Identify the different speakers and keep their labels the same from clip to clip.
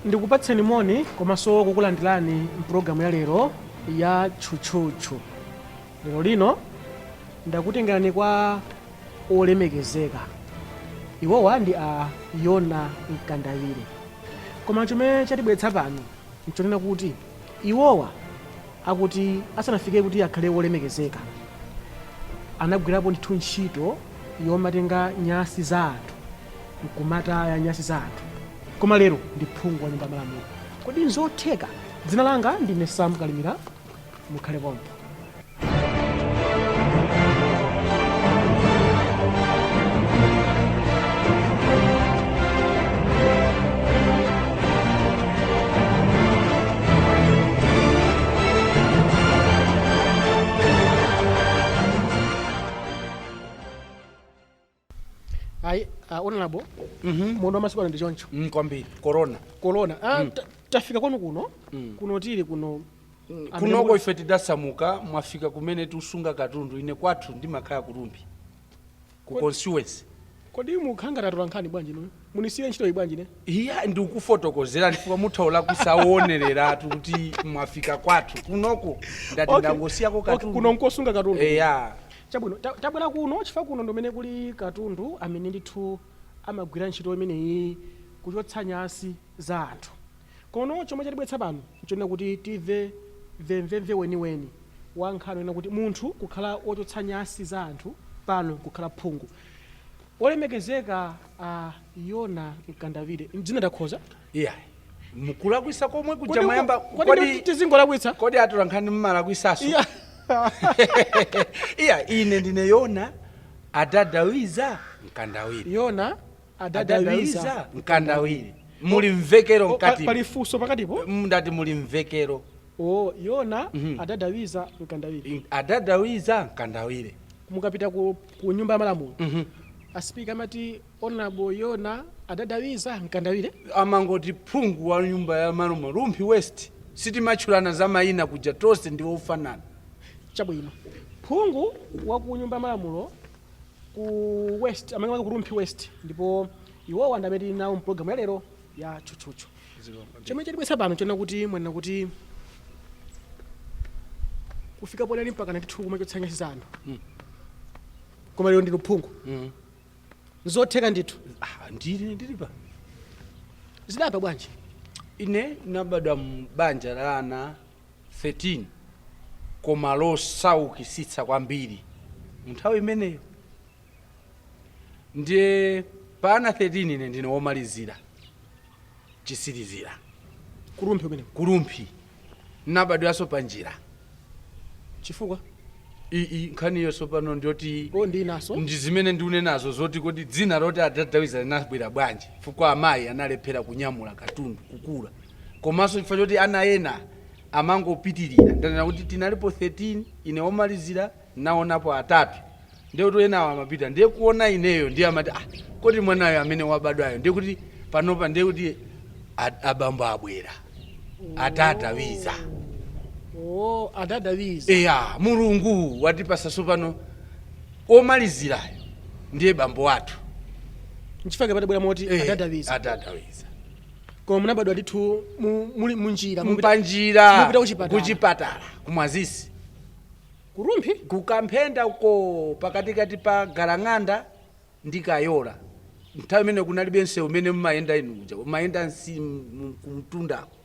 Speaker 1: Ndikupatseni moni komanso kukulandirani mpulogalamu ya lero ya Tchutchutchu. Lero lino ndakutengerani kwa olemekezeka. Iwowa ndi a Yona Mkandawire. Koma chomwe chatibweretsa pano nchonena kuti iwowa akuti asanafike kuti akhale wolemekezeka anagwirapo ndithu ntchito yomatenga nyasi za anthu nkumataya nyasi za anthu, koma lero ndi phungu wa Nyumba ya Malamulo. Kodi nzotheka? Dzina langa ndine Sam Kalimira, mukhale pompo. Ayi, honorable, mondo wa masiku ano ndi choncho.
Speaker 2: Kwambiri corona.
Speaker 1: Corona. Tafika kwanu kuno. Kuno tili kuno.
Speaker 2: Kunoko ife tidasamuka, mwafika kumene tikusunga katundu. Ine kwathu ndimakhala ku Rumphi, ku constituency.
Speaker 1: Kodi mukhala ngati atolankhani bwanji inuyo? Munisiyire ntchito iyi bwanji ne?
Speaker 2: Iya, ndikufotokozera chifukwa mutha kulakwitsa owonereratu kuti mwafika kwathu kunoko ndati ndangosiyako katundu.
Speaker 1: Kuno nkosunga katundu.
Speaker 2: Eya.
Speaker 1: Chabwino, tabwera kuno chifukwa kuno ndimene kuli katundu amene ndithu amagwira ntchito imeneyi, kuchotsa nyasi za anthu. Kono chomwe chatibweretsa pano nchonena kuti timve mvemvemve weniweni wa nkhani yonena kuti munthu kukhala wochotsa nyasi za anthu pano kukhala phungu. Olemekezeka a Yona Mkandawire, dzina ndakhoza?
Speaker 2: Iya, mukulakwisa komwe kuja mwayamba.
Speaker 1: Kodi tizingolakwitsa?
Speaker 2: Kodi atolankhani mmalakwisaso?
Speaker 1: Iya.
Speaker 2: Iya, ine ndine Yona Adadawiza Mkandawire.
Speaker 1: Yona Adadawiza
Speaker 2: Adadawiza Mkandawire. Muli mvekero mkati.
Speaker 1: Pali funso pakatipo?
Speaker 2: Ndati muli mvekero.
Speaker 1: Oh, Yona Adadawiza Mkandawire.
Speaker 2: Adadawiza Mkandawire.
Speaker 1: Mukapita ku Nyumba ya Malamulo, asipika amati "Honorable Yona Adadawiza Mkandawire"?
Speaker 2: Amangoti phungu wa Nyumba ya Malamulo, Rumphi West. Sitimatchulana za mayina kuja, tonse ndi ofanana.
Speaker 1: Chabwino, phungu wa ku Nyumba ya Malamulo ku West, amene ku Rumphi West, ndipo iwowa ndi amene tili nawo mpulogalamu ya lero ya Tchutchutchu. Chomwe chatibweretsa pano chonena kuti mwanena kuti kufika ponali mpaka ndithu kumachotsa nyasi za anthu, koma lero ndinu phungu. Nzotheka ndithu?
Speaker 2: Ah, ndili ndili pa
Speaker 1: Zidayamba bwanji?
Speaker 2: Ine nabadwa m'banja la ana 13, koma losaukitsitsa kwambiri nthawi imeneyo. Ndiye pa ana 13 ine ndine womalizira, chisirizira.
Speaker 1: Ku Rumphi kumene?
Speaker 2: Ku Rumphi. Nabadwiranso pa njira.
Speaker 1: Chifukwa?
Speaker 2: Ii, nkhaniyo tsopano ndiyoti
Speaker 1: O, ndi inaso.
Speaker 2: Ndi zimene ndikunenazo zoti kodi dzina loti Adadawiza linabwera bwanji, chifukwa amayi analephera kunyamula katundu kukula, komanso chifukwa choti ana ena amangopitirira. Ndanena kuti tinalipo 13, ine womalizira, naonapo atatu, ndiye kuti enawo amapita, ndiye kuona ineyo ndiye amati, "Ah, kodi mwanayo amene wabadwayo?" Ndiye kuti panopa ndiye kuti abambo abwera, Adadawiza.
Speaker 1: Oh, Adadawiza.
Speaker 2: Eya, Mulungu watipasa tsopano omalizirayo ndiye bambo wathu.
Speaker 1: Nchifukwa patabwera moti Adadawiza.
Speaker 2: Adadawiza.
Speaker 1: Koma munabadwa ndithu muli munjira?
Speaker 2: Mpanjira.
Speaker 1: Mupita kuchipatala?
Speaker 2: Kuchipatala kumwazisi.
Speaker 1: Ku Rumphi?
Speaker 2: Kukamphenda uko, pakatikati pa Galang'anda ndi Kayola. Nthawi imene kunalibe msewu umene mumayenda inu kuja, umayenda kumtundako.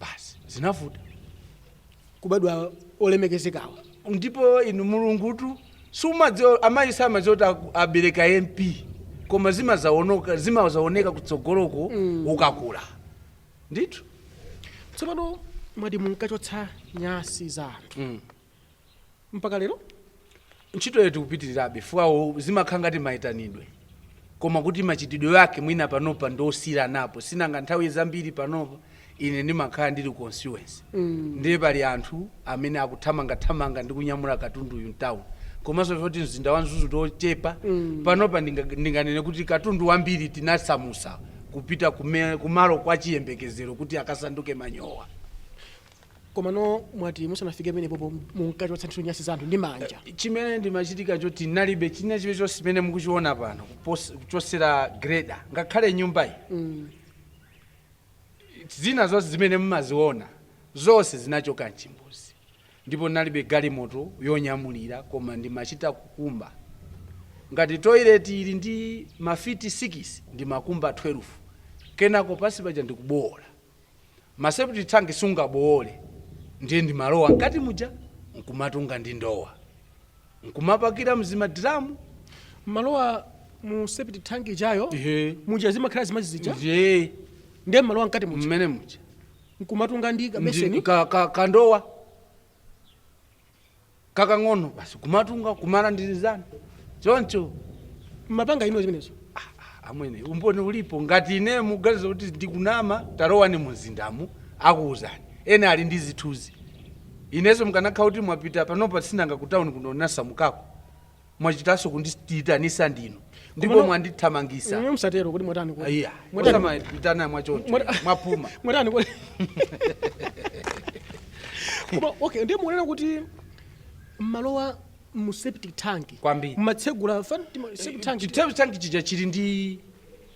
Speaker 2: Basi, zinavuta.
Speaker 1: Kubadwa olemekezekawa.
Speaker 2: Ndipo inu, Mulungutu sumadziwa, amayi samadziwa kuti abereka MP, koma zimazaoneka kutsogoloko ukakula ndithu.
Speaker 1: Tsopano mwati munkachotsa nyasi za anthu. Mpaka lero?
Speaker 2: Ntchito yetu kupitirirabe, fukawo zimakhala ngati mayitanidwe, koma kuti machitidwe ake mwina panopa ndosiyanapo. Sinanga nthawi zambiri panopa ine ndimakhala ndili constituency, ndiye pali anthu amene akuthamangathamanga ndi kunyamula katunduyu mtown, komanso poti mzinda wa Mzuzu ndiochepa. Panopa ndinganene kuti katundu wambiri tinasamusa kupita kumalo kwa chiyembekezero kuti akasanduke manyowa.
Speaker 1: Komano mwati musanafike pamenepopo munkachotsa ntchito nyasi za anthu ndi manja?
Speaker 2: Chimene ndimachitika choti nalibe china chilichonse chimene mukuchiona pano, kuchosera grader, ngakhale nyumba iyi. Zina zonse zimene mumaziona zonse zinachoka mchimbuzi, ndipo nalibe galimoto yonyamulira, koma ndimachita kukumba. Ngati toilet ili ndi mafiti 6, ndimakumba 12, kenako pasi paja ndikubowola. Ma septic tank sungabowole, ndiye ndimalowa mkati muja nkumatunga ndi ndowa, nkumapakira mzimadiramu.
Speaker 1: Malowa mu septic tank ijayo?
Speaker 2: Ihe.
Speaker 1: Muja zimakhala zimazi zija?
Speaker 2: Ndiye.
Speaker 1: Ndiye malowa mkati muja?
Speaker 2: Mmene muja.
Speaker 1: Nkumatunga ndi kabeseni?
Speaker 2: Kandowa kakang'ono basi, kumatunga, kumalandirizana choncho.
Speaker 1: Mmapanga ino zimenezo?
Speaker 2: Amwene, umboni ulipo. Ngati ine muganiza kuti ndikunama, talowani mumzindamu, akuwuzani. Ena ali ndi zithunzi. Inenso mukanakhala kuti mwapita panopa, sinanga ku town kuno nasamukako, mwachitanso kundiyitanisa ndino ndipo mwandithamangisa.
Speaker 1: Ine msatero kuti mwatani kuti?
Speaker 2: Iya.
Speaker 1: Mwatani?
Speaker 2: Osamayitana mwachoncho. Mwapuma.
Speaker 1: Mwatani kuti? Koma okay, ndiye mukunena kuti mmalowa mu septic tank?
Speaker 2: Kwambiri.
Speaker 1: Mmatsegula septic tank?
Speaker 2: Chitepo tank chija chili ndi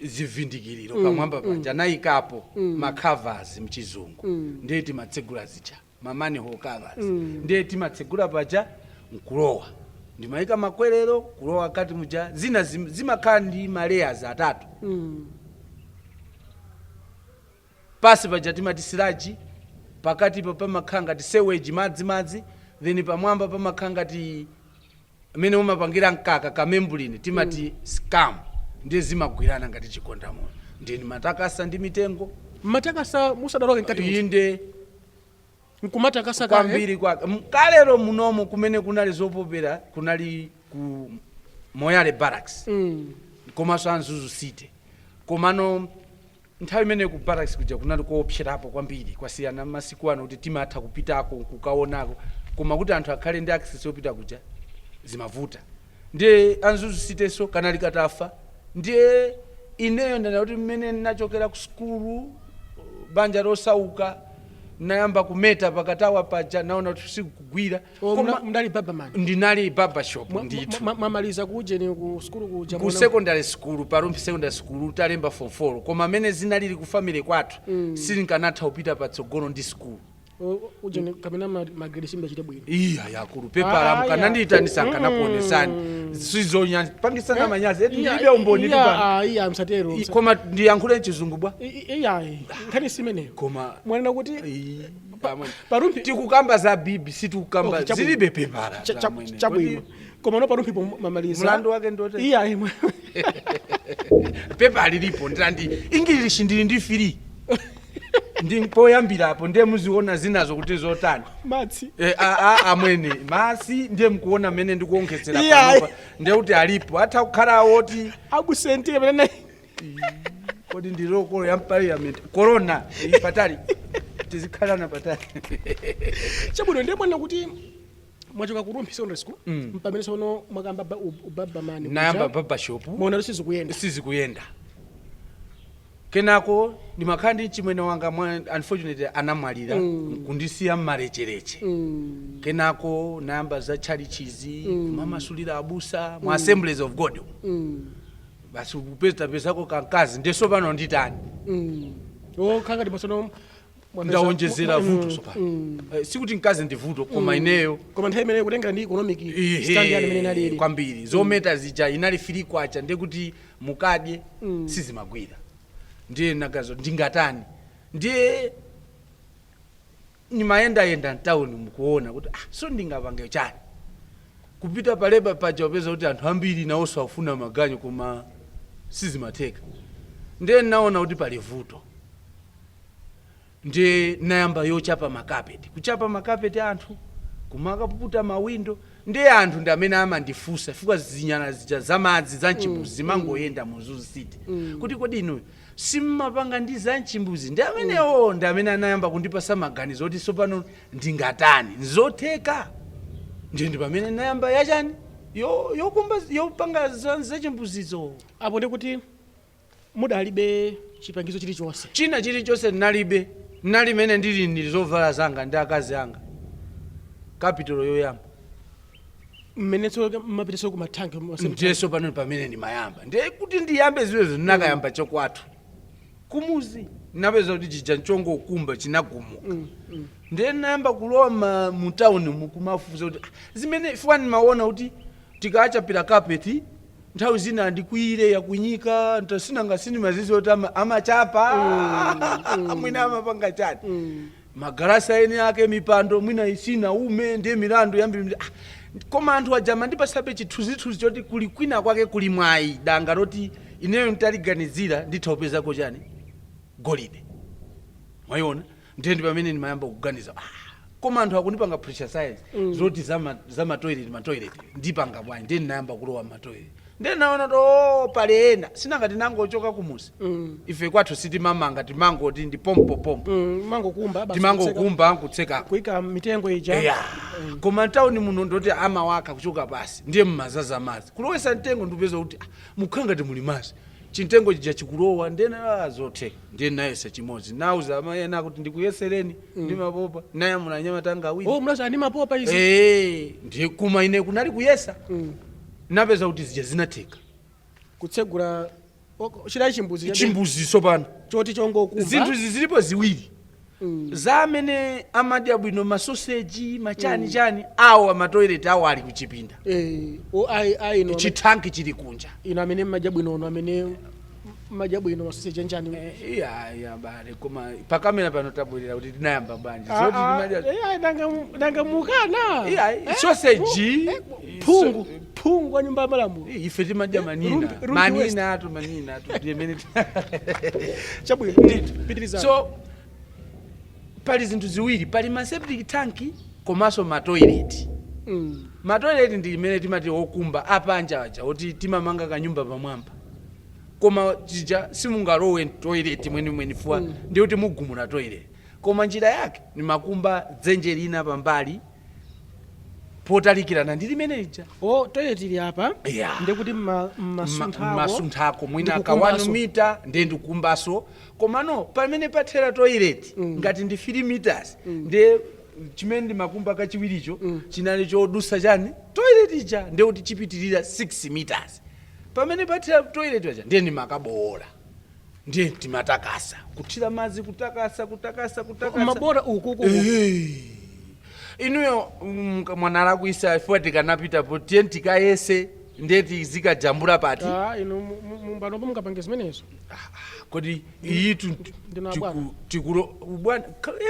Speaker 2: zivindikiriro pamwamba paja, nayikapo ma covers mchizungu. Ndiye timatsegula zija, ma manhole covers. Ndiye timatsegula paja nkulowa, ndimayika makwerero kulowa kati muja. Zina zimakhala ndi ma layers atatu. Pasi paja timati sludge, pakatipo pamakhala ngati sewage, madzi madzi, then pamwamba pamakhala ngati mmene umapangira mkaka, ka membrane, timati scum. Ndiye zimagwirana ngati chikondamoyo, ndiye ndimatakasa ndi mitengo.
Speaker 1: Mmatakasa musadalowe mkati muja?
Speaker 2: Inde.
Speaker 1: Nkumatakasa kale?
Speaker 2: Kwambiri kwake. Kalero munomo kumene kunali zopopera kunali ku Moyale Barracks komanso a Mzuzu City. Komano nthawi imene ku barracks kuja kunali koopserapo kwambiri, kwasiyana masiku ano kuti timatha kupitako kukaonako, koma kuti anthu akhale ndi access yopita kuja zimavuta. Ndiye a Mzuzu Cityso kanali katafa. Ndiye ineyo ndana kuti mmene ndinachokera ku sukulu, banja losauka, nayamba kumeta pakatawa paja, naona kuti sikugwira.
Speaker 1: Oh,
Speaker 2: Koma
Speaker 1: mdali barberman?
Speaker 2: Ndinali barbershop ndithu.
Speaker 1: Mwamaliza kujeni ku sukulu kuja?
Speaker 2: Ku secondary school, pa Rumphi Secondary School, talemba form 4. Koma amene zinalili ku family kwathu, silinkanatha kupita patsogolo ndi school.
Speaker 1: Ujeni kapena ma grade simbachite bwino?
Speaker 2: Iya, yakulu pepala.
Speaker 1: Ah,
Speaker 2: Mukanandiyitanisa, nkanakuonesani. Sizonya pangisana manyazi eti, ndilibe umboni tupano.
Speaker 1: Iya, msatero.
Speaker 2: Koma ndiyankhule chizungu bwa?
Speaker 1: Iya, nkhani simeneyo.
Speaker 2: Koma
Speaker 1: mwanena kuti
Speaker 2: Ii, pamwe.
Speaker 1: Parumpi
Speaker 2: Tikukamba za bibi, sitikukamba
Speaker 1: Okay, chabwino.
Speaker 2: zilibe pepala zamwene.
Speaker 1: Chabwino, koma no parumpipo mamaliza?
Speaker 2: Mlandu wake ndote.
Speaker 1: Iya.
Speaker 2: Pepa lilipo, ndilandi English ndili ndi free, ndi poyambirapo, ndiye muziona zinazo kuti zotani.
Speaker 1: Maths.
Speaker 2: E, amwene, maths ndiye mkuona mmene ndikuonkhetsera panopa, ndiye kuti alipo atha kukhala woti
Speaker 1: Absent pamene.
Speaker 2: Kodi ndi lokolo ya parliament corona iyi? Patali, tizikhalana patali.
Speaker 1: Chabwino, ndiye mwanena kuti mwachoka ku Rumphi Secondary School, mpamene sono mwakamba u barberman kuja.
Speaker 2: Nayamba barbershop.
Speaker 1: Mwaona sizikuyenda.
Speaker 2: Sizikuyenda. Kenako ndimakhala ndi chimwene wanga unfortunately anamwalira, kundisiya mmalechereche. Kenako nayamba za chalichizi, kumamasulira abusa mu Assemblies of God. Basi, kupeza kankazi, ndiye pano nditani?
Speaker 1: Okhala ngati pasono
Speaker 2: Ndawonjezera vuto sopano. Sikuti mkazi ndi vuto, koma ineyo
Speaker 1: Koma nthawi imeneyo kutengera ndi economic stand yanu imene inalili.
Speaker 2: Kwambiri. Zometa zija inali 3 kwacha, ndiye kuti mukadye sizimagwira. Ndiye nagazo ndingatani? Ndiye nimayendayenda mtawuni mukuona kuti ah, so ndingapange chani? Kupita paleba paja upeza kuti anthu ambiri nawonso afuna maganyu, koma sizimatheka. Ndiye naona kuti pali vuto, ndiye nayamba yochapa makapeti, kuchapa makapeti anthu, kumakapukuta mawindo. Ndiye anthu ndi amene amandifunsa, chifukwa zinyala zija zamadzi za mchimbuzi zimangoyenda mu Mzuzu City, kuti kodi inu simmapanga ndi za mchimbuzi? Ndi amenewo ndi amene anayamba kundipasa maganizo kuti sopano ndingatani, nzotheka. Ndiye ndi pamene nayamba yachani, yokumba, yopanga zachimbuzizo.
Speaker 1: Apo ndi kuti mudalibe chipangizo chilichonse?
Speaker 2: China chilichonse ndinalibe. Ndinali mene ndili, ndili zovala zanga ndi akazi anga, capital yoyamba.
Speaker 1: Mmenenso mmapitiso ku mathanki?
Speaker 2: Ndiyeso pano pamene ndimayamba, ndiye kuti ndiyambe ziwezo ndinakayamba chokwathu kumuzi. Napeza kuti chija nchongokumba chinagumuka. Ndiye nayamba kulowa mu town mukumafufuza kuti zimene fuwa nimaona kuti tikachapira carpet nthawi zina andikwire yakunyika, ntasinanga sinimazizi kuti amachapa mwina amapanga chani, magalasi aene ake, mipando mwina isina ume, ndiye milandu yambiri. Koma anthu aja mandipasabe chithunzithunzi choti kuli kwina kwake kuli mwayi, danga loti ineyo ntaliganizira nditha kupezako chani, golide. Mwayiona? Ndiye ndi pamene ndimayamba kuganiza, koma anthu akundipanga pressure science zoti zama toilet, ma toilet ndipanga bwanji? Ndiye ndinayamba kulowa ma toilet, ndiye naona to, oh, pale ena sinangati nangochoka kumusi. Ife kwathu sitimamanga, timangoti ndi pompopompo.
Speaker 1: Mangokumba basi,
Speaker 2: Timangokumba nkutsekako.
Speaker 1: Kuyika mitengo ija.
Speaker 2: Eya, koma mtawuni muno ndoti amawaka kuchoka pasi, ndiye mmazaza madzi kulowesa mtengo, ndipeza kuti mukhala ngati muli madzi, chimtengo chija chikulowa, ndiye zotheka. Ndiye nayesa chimodzi, nauza amayi ena kuti ndikuyesereni, ndimapopa, nayamula nyamatanga awiri.
Speaker 1: Oh, mulaza ndi mapopa izi?
Speaker 2: Eh, ndiye kuma ine kunali kuyesa, napeza kuti zija zinatheka.
Speaker 1: Kutsegula chidali chimbuzi chabe.
Speaker 2: Chimbuziso pano.
Speaker 1: Choti chongokumba.
Speaker 2: Zinthu izi zilipo ziwiri, za amene amadya bwino, masoseji, machani chani awo, ama toilet awo ali kuchipinda.
Speaker 1: Eh, o ayi ayi ino
Speaker 2: Chithanki chili kunja.
Speaker 1: Ino amene mmadya bwino, ono amene mmadya bwino masoseji anjani.
Speaker 2: Iya iya bale, koma pakamera pano tabwerera kuti tinayamba bwanji zoti timadya.
Speaker 1: Nanga mukana.
Speaker 2: Iya, sausage.
Speaker 1: Phungu, phungu wa nyumba ya malamulo.
Speaker 2: Ife timadya manina.
Speaker 1: Rumbi
Speaker 2: Manina atu, manina atu ndiye mene.
Speaker 1: Chabwino, pitiriza.
Speaker 2: So pali zinthu ziwiri, pali ma septic tank komanso ma toilet. Ma toilet ndi imene timati okumba apanja aja, oti timamanga kanyumba pamwamba, koma chija simungalowe toilet mwenimweni fuwa ndi kuti mugumula toilet. Koma njira yake ni makumba dzenje lina pambali potalikirana ndi limene lija.
Speaker 1: O, toilet ili apa?
Speaker 2: Yeah.
Speaker 1: Ndekuti mmasunthako.
Speaker 2: Masunthako mwina ka
Speaker 1: Ndikukumbaso.
Speaker 2: 1 mita, ndiye ndikumbaso. Komano pamene pathera toilet ngati ndi 3 meters, ndiye chimene ndimakumba kachiwiricho chinali chodusa chani, toilet ija, ndiye kuti chipitirira 6 meters pamene pathera toilet paja. Ndiye ndimakabowola, ndiye timatakasa, kuthira madzi, kutakasa, kutakasa, kutakasa.
Speaker 1: Mabora uku uku?
Speaker 2: Eh. Inuyo mwana alakwisa ifuwa tikanapitapo, tiye tikayese, ndiye tizikajambula pati.
Speaker 1: Ah, inu mumbanopo mungapange zimenezo?
Speaker 2: Kodi iyitu
Speaker 1: Ndinu abwana.
Speaker 2: Tikulo bwana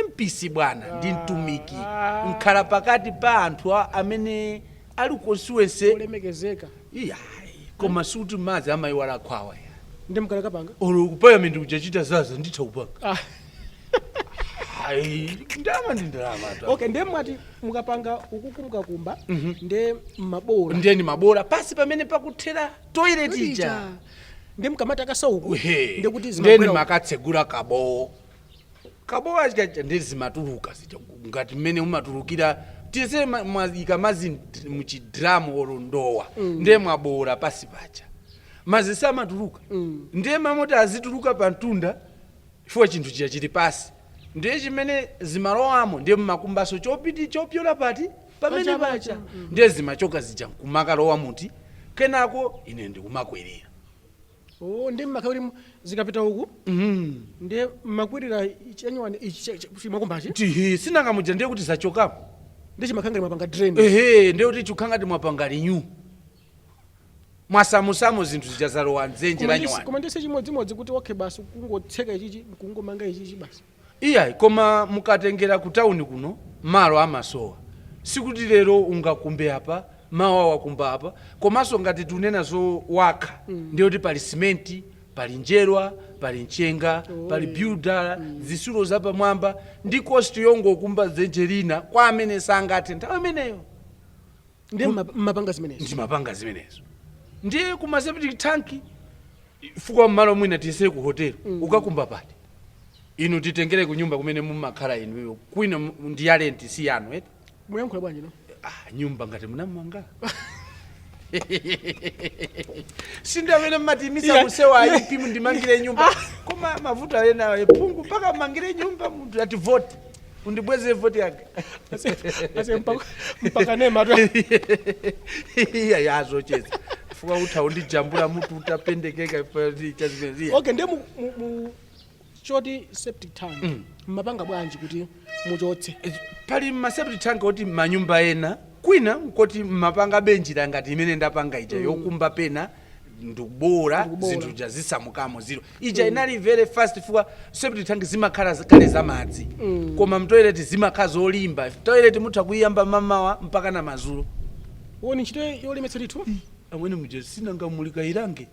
Speaker 2: MPC, bwana, ndi mtumiki,
Speaker 1: Ah.
Speaker 2: nkhala pakati pa anthu amene ali constituency.
Speaker 1: Olemekezeka.
Speaker 2: Iya, koma suti madzi amayiwala khwawa ya.
Speaker 1: Ndi mkalakapanga.
Speaker 2: Olo kupayamenti kuchachita zaza, nditha kupanga.
Speaker 1: Ah.
Speaker 2: Ayi, ndalama ndi ndalama tu.
Speaker 1: Okay, ndiye mwati mukapanga ukuku, mukakumba, ndiye mmabola.
Speaker 2: Ndiye ni mabola pasi pamene pakuthera toilet ija.
Speaker 1: Ndiye mkamati akasauku,
Speaker 2: Ehe.
Speaker 1: ndikuti
Speaker 2: Ndiye
Speaker 1: zimagwera uku.
Speaker 2: makatsegula kabowo, kabowo achikacha, ndiye zimatuluka zija ngati mmene umatulukira tiyese mwayika madzi muchidramu olo ndowa, ndiye mwabowola pasi paja, madzi samatuluka. Ndiye mamoti azituluka pa mtunda chifukwa chinthu chija chili pasi, ndiye chimene zimalowamo, ndiye mmakumbaso chopiti chopyola pati pamene
Speaker 1: Pacha,
Speaker 2: pacha.
Speaker 1: pacha.
Speaker 2: Ndiye zimachoka zija nkumakalowa muti, kenako ine ndikumakwerera.
Speaker 1: Oh, ndiye mmakha kuti zikapita uku, ndiye mmakwirira chanyiwani ichi chimwakumbachi.
Speaker 2: Tihi sinangamuja, ndiye kuti zachokamo.
Speaker 1: Ndiye chimakhanga mwapanga drain.
Speaker 2: Ehe, ndiye kuti chikhangati mwapanga renew, mwasamusamo zinthu zija zalowa mdzenje la nyuwani.
Speaker 1: Koma ndise chimodzimodzi kuti okay, basi, kungotseka ichichi, kungomanga ichichi basi.
Speaker 2: Iyayi, koma mukatengera ku tawuni kuno malo amasowa. Sikuti lero ungakumbe apa, mawa wakumba apa. Komanso ngati tunena zo wakha, ndiye kuti pali simenti, pali njerwa, pali mchenga, pali builder, zisulo zapamwamba, ndi cost yongokumba dzenje lina kwa amene sangathe nthawi imeneyo.
Speaker 1: Ndiye mmapanga zimenezo?
Speaker 2: Ndimapanga zimenezo. Ndiye kuma septic tank, fukwa mmalo mwina tiyesere ku hotelo, ukakumba pati? Inu titengere ku nyumba kumene mumakhala inuyo, kwina ndi ya rent, si yanu eti?
Speaker 1: Muyankhula bwanji no?
Speaker 2: Ah, nyumba ngati munamanga, sindi amene mmatimisa kusewa ayipi mundimangire nyumba, koma mavuto alenawo phungu mpaka mmangire nyumba munthu ati voti undibweze voti yake.
Speaker 1: Ase mpaka nema tu.
Speaker 2: Iya, yazocheza fuka utha undijambula mutu utapendekeka chazimene.
Speaker 1: Okay, ndiye mu Choti septic tank mmapanga bwanji kuti muchotse?
Speaker 2: Pali ma septic tank oti manyumba ena kwina nkoti mmapanga benjira ngati imene ndapanga ija yokumba pena ndikubola.
Speaker 1: Ndikubola.
Speaker 2: Zinthu ja zisamukamo ziro ija inali very fast, fuka septic tank zimakhala kale zamadzi, koma mtoilet zimakhala zolimba. Toilet mutha kuyiyamba mamawa mpaka na madzulo.
Speaker 1: Woni ntchito yolemetsa ndithu.
Speaker 2: Amwene, muja sinangamulika ilange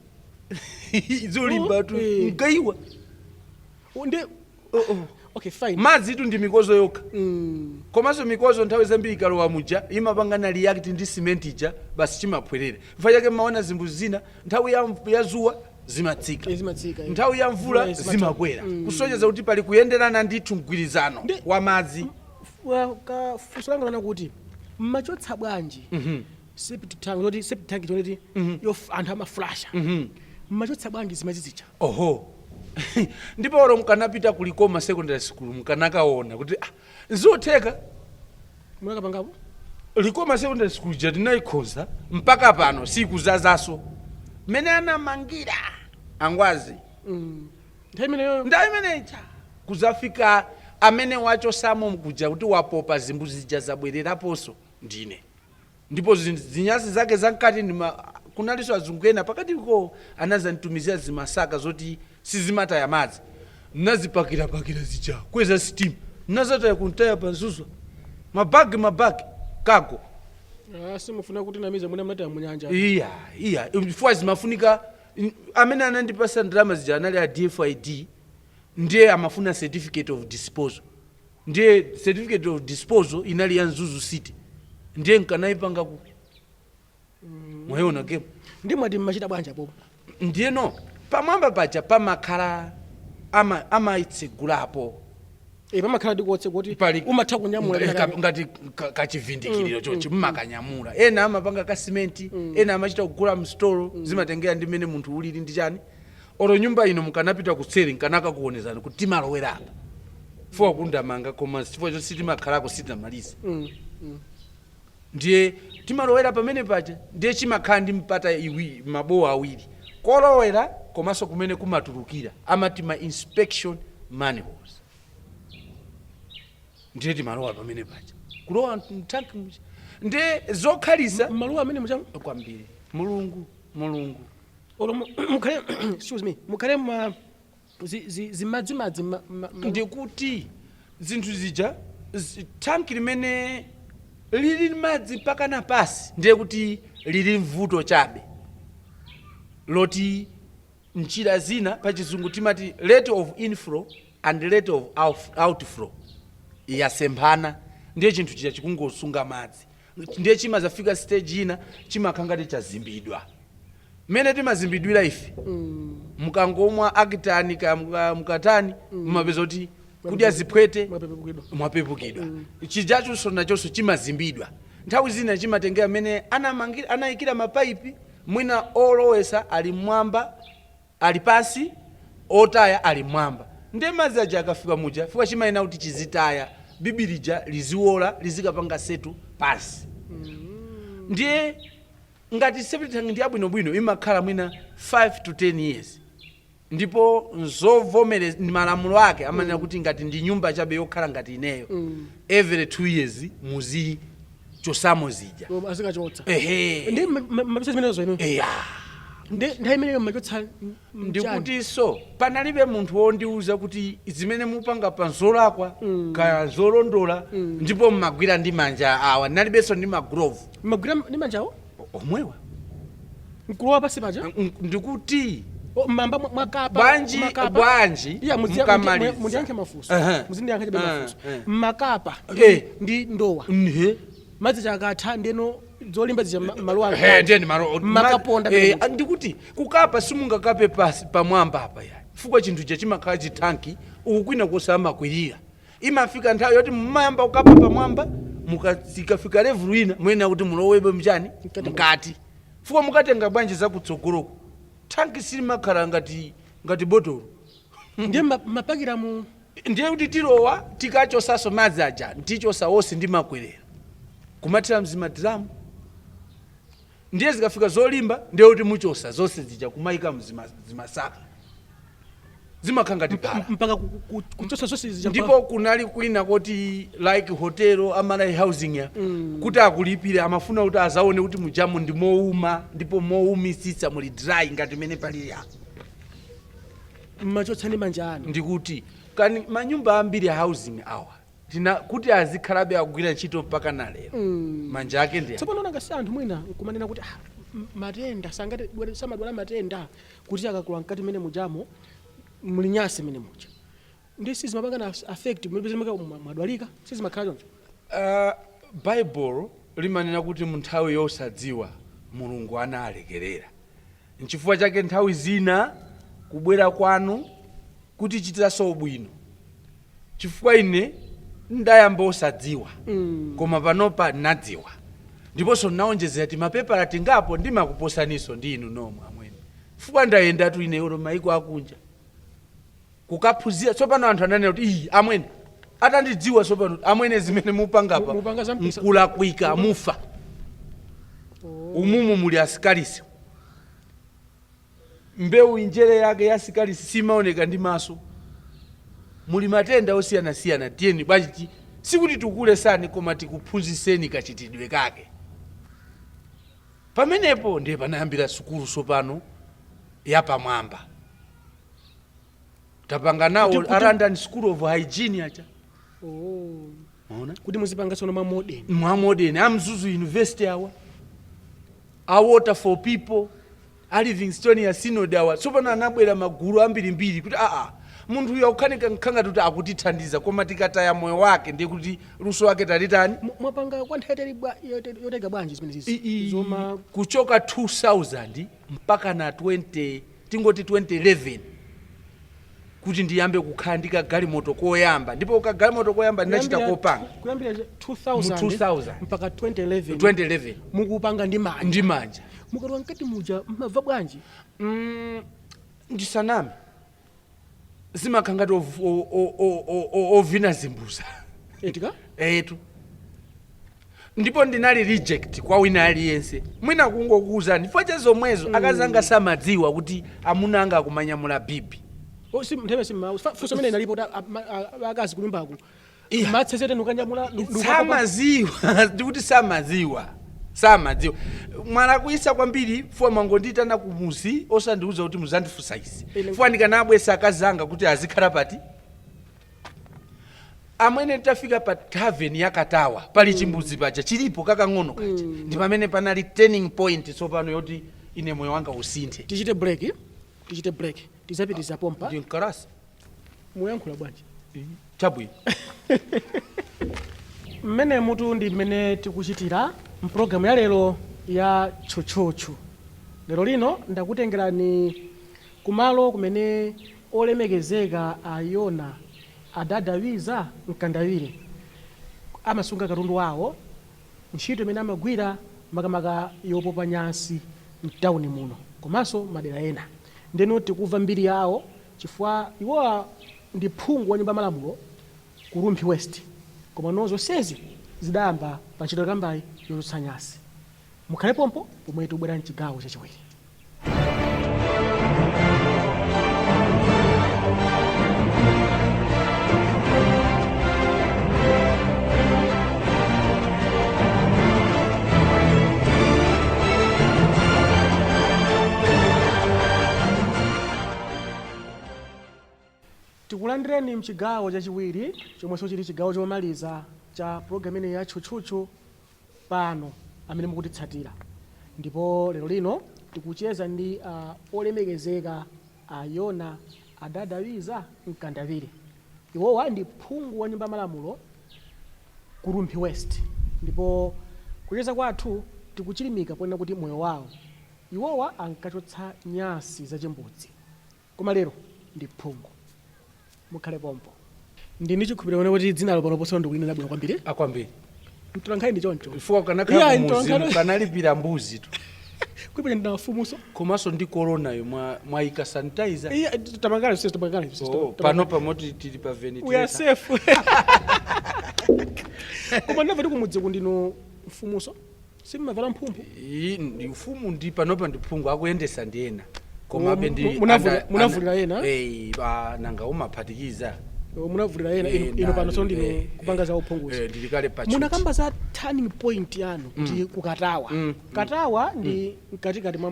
Speaker 2: zolimba tu.
Speaker 1: Oh, eh.
Speaker 2: Mgayiwa.
Speaker 1: Ndi okay, fine.
Speaker 2: Madzi tu ndi mikozo yokha. Komanso mikozo nthawi zambiri ikalowa muja imapanga na react ndi cement ija, basi chimaphwerera. Chifukwa chake mmaona zimbuzi zina nthawi ya zuwa zimatsika.
Speaker 1: Zimatsika, eh.
Speaker 2: Nthawi ya mvula
Speaker 1: Mvula zimatsika.
Speaker 2: zimakwera, kusonyeza kuti pali kuyenderana ndithu, mgwirizano wa madzi.
Speaker 1: Ka funso langa lana kuti mmachotsa bwanji septic tank, zoti septic tank choneti anthu amaflasha, mmachotsa bwanji zimadzi zija?
Speaker 2: Oho, ndipo olo mkanapita ku Likoma Secondary School mkanakaona kuti ah, nzotheka.
Speaker 1: Munakapangapo?
Speaker 2: Likoma Secondary School ja tinayikhonza, mpaka pano sikuzazaso mmene anamangira angwazi.
Speaker 1: Nthawi imeneyoyo?
Speaker 2: Ndayi imeneja kuzafika amene wachosamo kuja kuti wapopa zimbuzi zija zabwereraponso ndine, ndipo zinyasi zake zamkati ndima kunalinso azungu ena pakatiko anazanditumizira zimasaka zoti sizimataya madzi, nazipakirapakira zija kweza sitima, nazataya kuntaya panzuzwa mabagi mabagi kago.
Speaker 1: Ah, simufuna kuti namiza mwina mnataya munyanja?
Speaker 2: Iya, iya, chifukwa zimafunika amene anandipasa ndalama zija anali a DFID, ndiye amafuna certificate of disposal, ndiye certificate of disposal inali ya Mzuzu City, ndiye nkanayipanga ku mwayiona game.
Speaker 1: Ndi mwati mmachita bwanji apopo?
Speaker 2: Ndiyeno pamwamba paja pamakhala amayitsegulapo.
Speaker 1: Eh, pamakhala ndikotse kuti
Speaker 2: Pali
Speaker 1: umatha kunyamula.
Speaker 2: Ngati kachivindikiriro chonchi mmakanyamula. Ena amapanga kasimenti, ena amachita kugula mstolo, zimatengera ndi mmene munthu ulili ndi chani. Olo nyumba ino mukanapita kutseri nkanaka kuonezani kuti timalowera apa fuwa kundamanga, koma chifukwa choti sitimakhalako sitinamalize. Ndiye timalowera pamene paja, ndiye chimakhala ndi mpata iwiri, mabowa awiri kolowera komanso kumene kumatulukira, amati ma inspection manholes. Ndiye timalowa pamene paja, kulowa mtanki muja, ndiye zokhalisa.
Speaker 1: Malowa amene mucha?
Speaker 2: Kwambiri, Mulungu, Mulungu.
Speaker 1: Olo mukhale, excuse me, mukhale ma zimadzimadzi
Speaker 2: Ndikuti zinthu zija tanki limene lili madzi mpaka na pasi, ndiye kuti lili mvuto chabe loti njira zina, pachizungu timati rate of inflow and rate of outflow yasemphana, ndiye chinthu chija chikungosunga madzi, ndiye chimazafika stage ina chimakhala ngati chazimbidwa, mmene timazimbidwira ife. Mukangomwa akitani ka mukatani, mumapeza kuti kudya ziphwete.
Speaker 1: Mwapepukidwa.
Speaker 2: Mwapepukidwa. Chijachonso nachonso chimazimbidwa nthawi zina, chimatengera mmene anamangira, anayikira mapaipi, mwina olowesa ali mmwamba, ali pasi, otaya ali mmwamba, ndiye madzi aja akafika muja fika chimayena kuti chizitaya bibi lija liziola, lizikapanga settle pasi. Ndiye ngati septic tank ndi yabwinobwino imakhala mwina 5 to 10 years, ndipo nzovomere ndi malamulo ake amanena kuti ngati ndi nyumba chabe yokhala ngati ineyo, every 2 years muzichosamo zija.
Speaker 1: Azikachotsa.
Speaker 2: Ehe.
Speaker 1: Ndi mapesa zimenezo inu?
Speaker 2: Eya.
Speaker 1: Ndi nthawi imeneyo mmachotsa?
Speaker 2: Ndikutinso panalibe munthu wondiuza kuti zimene mupanga pa nzolakwa kaya zolondola, ndipo mmagwira ndi manja awa, ndinalibenso ndi maglove.
Speaker 1: Mmagwira ndi manjawo?
Speaker 2: Omwewa.
Speaker 1: Nkulowa pasi paja?
Speaker 2: Ndikuti
Speaker 1: Oh, mmamba mwakapa?
Speaker 2: Bwanji?
Speaker 1: Mwakapa?
Speaker 2: Bwanji?
Speaker 1: Iya,
Speaker 2: mukamaliza.
Speaker 1: Mundiyankhe mafunso. Muzindiyankha chabe mafunso. Mmakapa ndi ndowa?
Speaker 2: Nhe.
Speaker 1: Madzi chakatha, ndeno zolimba zija malo
Speaker 2: He, ndiye ndi malo
Speaker 1: Makaponda pamene.
Speaker 2: Ndikuti kukapa simungakape pasi pamwamba apa ya, chifukwa chinthu cha chimakhala chithanki uku kwina konse amakwirira. Imafika nthawi yoti mumayamba kukapa pamwamba, mukafika level ina muyenera kuti mulowebe mchani?
Speaker 1: Mkati.
Speaker 2: Mkati, chifukwa mukatenga bwanji zakutsogoloko? Thanki silimakhala ngati botolo.
Speaker 1: Ndiye mapakira mu
Speaker 2: Ndiye kuti tilowa, tikachosaso madzi aja, tichosa wonse ndi makwerera kumathira mzimadiramu. Ndiye zikafika zolimba, ndiye kuti muchosa zonse zija kumayika zimasaka. Zimakhala ngati phala.
Speaker 1: Mpaka kuchotsa zonse zija.
Speaker 2: Ndipo kunali kwina koti like hotel amalayi housing ya kuti akulipire, amafuna kuti azaone kuti mujamu ndi mouma ndipo moumisitsa, muli dry ngati mene palili apa.
Speaker 1: Mmachotsa ndi manja anu?
Speaker 2: Ndikuti kani manyumba ambiri a housing awa tina kuti azikhalabe akugwira ntchito mpaka na lero, manja ake ndi awa.
Speaker 1: Tsopano nanga si anthu mwina nkumanena kuti ah, matenda sangati samadwala matenda kuti akakula mkati mene mujamo muli nyasi mene muja, ndi sizimapanga na affect mwadwalika, sizimakhala choncho?
Speaker 2: Bible limanena kuti mu nthawi yosadziwa Mulungu analekerera. Nchifukwa chake nthawi zina kubwera kwanu kutichitiranso bwino, chifukwa ine ndayamba osadziwa, koma panopa nadziwa, ndiponso naonjezera timapepala tingapo, ndimakuposaniso ndi inu nomwe amwene, chifukwa ndayendatu ineyo maiko akunja kukaphunzira. Tsopano anthu ananena kuti iyi amwene atandidziwa tsopano, amwene, zimene mupangapa
Speaker 1: Mupanga za mpisa.
Speaker 2: Nkulakwika, mufa. Umumu muli asikalisi, mbewu injere yake ya asikalisi simaoneka ndi maso, muli matenda osiyanasiyana. Tiyeni bwanji, sikuti tikulesani koma tikuphunzitseni kachitidwe kake. Pamenepo ndiye panayambira sukulu tsopano yapamwamba tapanga nawo a London School of Hygiene acha.
Speaker 1: Oh.
Speaker 2: Maona?
Speaker 1: Kuti muzipanga tsono mwa modern.
Speaker 2: Mwa modern, a Mzuzu University awa, a Water for People, a Livingstonia Synod awa. Tsopano anabwera magulu ambirimbiri kuti aa, munthu uyu akukhanika nkhangati kuti akutithandiza, koma tikataya moyo wake ndiye kuti luso wake talitani.
Speaker 1: Mwapanga kwa nthawi yotega bwanji zimene zizi zoma?
Speaker 2: Kuchoka 2000 mpaka na 20, tingoti 2011, kuti ndiyambe kukhala ndi kagalimoto koyamba. Ndipo kagalimoto koyamba ndinachita kopanga.
Speaker 1: Kuyambira 2000?
Speaker 2: Mu 2000.
Speaker 1: Mpaka 2011?
Speaker 2: 2011.
Speaker 1: Mukupanga ndi manja?
Speaker 2: Ndi manja.
Speaker 1: Mukalowa mkati muja mmamva bwanji?
Speaker 2: Ndisaname, zimakhala ngati ovina zimbuza.
Speaker 1: Etika.
Speaker 2: Etu, ndipo ndinali reject kwa wina aliyense. Mwina kungokuwuzani, chifukwa cha zomwezo akazanga samadziwa kuti amuna anga akumanyamula bibi.
Speaker 1: Oh, si nthawi simma funso imene inalipo kuti akazi kunyumbaku
Speaker 2: Iya.
Speaker 1: matsezete nukanyamula.
Speaker 2: Samaziwa, ndikuti samaziwa, samadziwa. Mwalakwisa kwambiri fuwa mwangondiyitana kumuzi osandiuza kuti muzandifunsa izi, fuwa ndikanabwesa akazi anga kuti azikhala pati. Amwene, tafika pa tavern ya Katawa, pali chimbudzi paja chilipo kakang'ono kaja, ndi pamene panali turning point tsopano yoti ine moyo wanga usinthe.
Speaker 1: Tichite break, tichite break, tizapitiriza pompa.
Speaker 2: Ndi mkalasi.
Speaker 1: Muyankhula bwanji?
Speaker 2: Chabwino.
Speaker 1: Mmene mutu ndi mmene tikuchitira mpulogalamu ya lero ya Tchutchutchu. Lero lino ndakutengerani kumalo kumene olemekezeka a Yona Adadawiza Mkandawire amasunga katundu wawo, ntchito imene amagwira makamaka yopopa nyasi mtawuni muno komanso madera ena. Ndeno tikumva mbiri yawo chifukwa iwowa ndi phungu wa nyumba ya malamulo ku Rumphi West, koma no zonsezi zidayamba pa ntchito yakambayi yochotsa nyasi. Mukhale pompo pomwe tikubwera mchigawo chachiwiri. Tikulandireni mchigawo chachiwiri chomwenso chili chigawo chomaliza cha pulogalamu ineyi ya Tchutchutchu pano amene mukutitsatira. Ndipo lero lino tikucheza ndi olemekezeka a Yona Adadawiza Mkandawire. Iwowa ndi phungu wa nyumba ya malamulo ku Rumphi West, ndipo kucheza kwathu tikuchilimika ponena kuti moyo wawo iwowa ankachotsa nyasi zachimbudzi, koma lero ndi phungu. Mukhale pompo. Ndi ndi chikhulupiriro kuti dzinalo panoponso ndikulinena bwino kwambiri.
Speaker 2: Akwambiri.
Speaker 1: Mtolankhani ndi choncho.
Speaker 2: Chifukwa kanakhala
Speaker 1: Iya,
Speaker 2: kumuzi kanalipira mbuzi tu.
Speaker 1: Kuipa ndi mfumuso.
Speaker 2: Komanso ndi coronayo mwayika sanitizer.
Speaker 1: Iya, tamangale sisi, tamangale sisi.
Speaker 2: Oh, pano pamoti tili pa
Speaker 1: We are
Speaker 2: ventilator.
Speaker 1: safe. Koma ndinamva kuti kumudzi kundino mfumuso simmavala mphumphu.
Speaker 2: Iyi ndi ufumu, ndi panopa ndi phungu, akuyendesa ndi ena. Komabe ndi
Speaker 1: Munavulira ena?
Speaker 2: Eh, nanga umaphatikiza.
Speaker 1: Munavulira ena. Ino pano tsono ndinu kupanga za uphunguzi.
Speaker 2: Ndili kale pa tchuthi.
Speaker 1: Munakamba za turning point yanu kuti kukatawa. Katawa ndi mkatikati mwa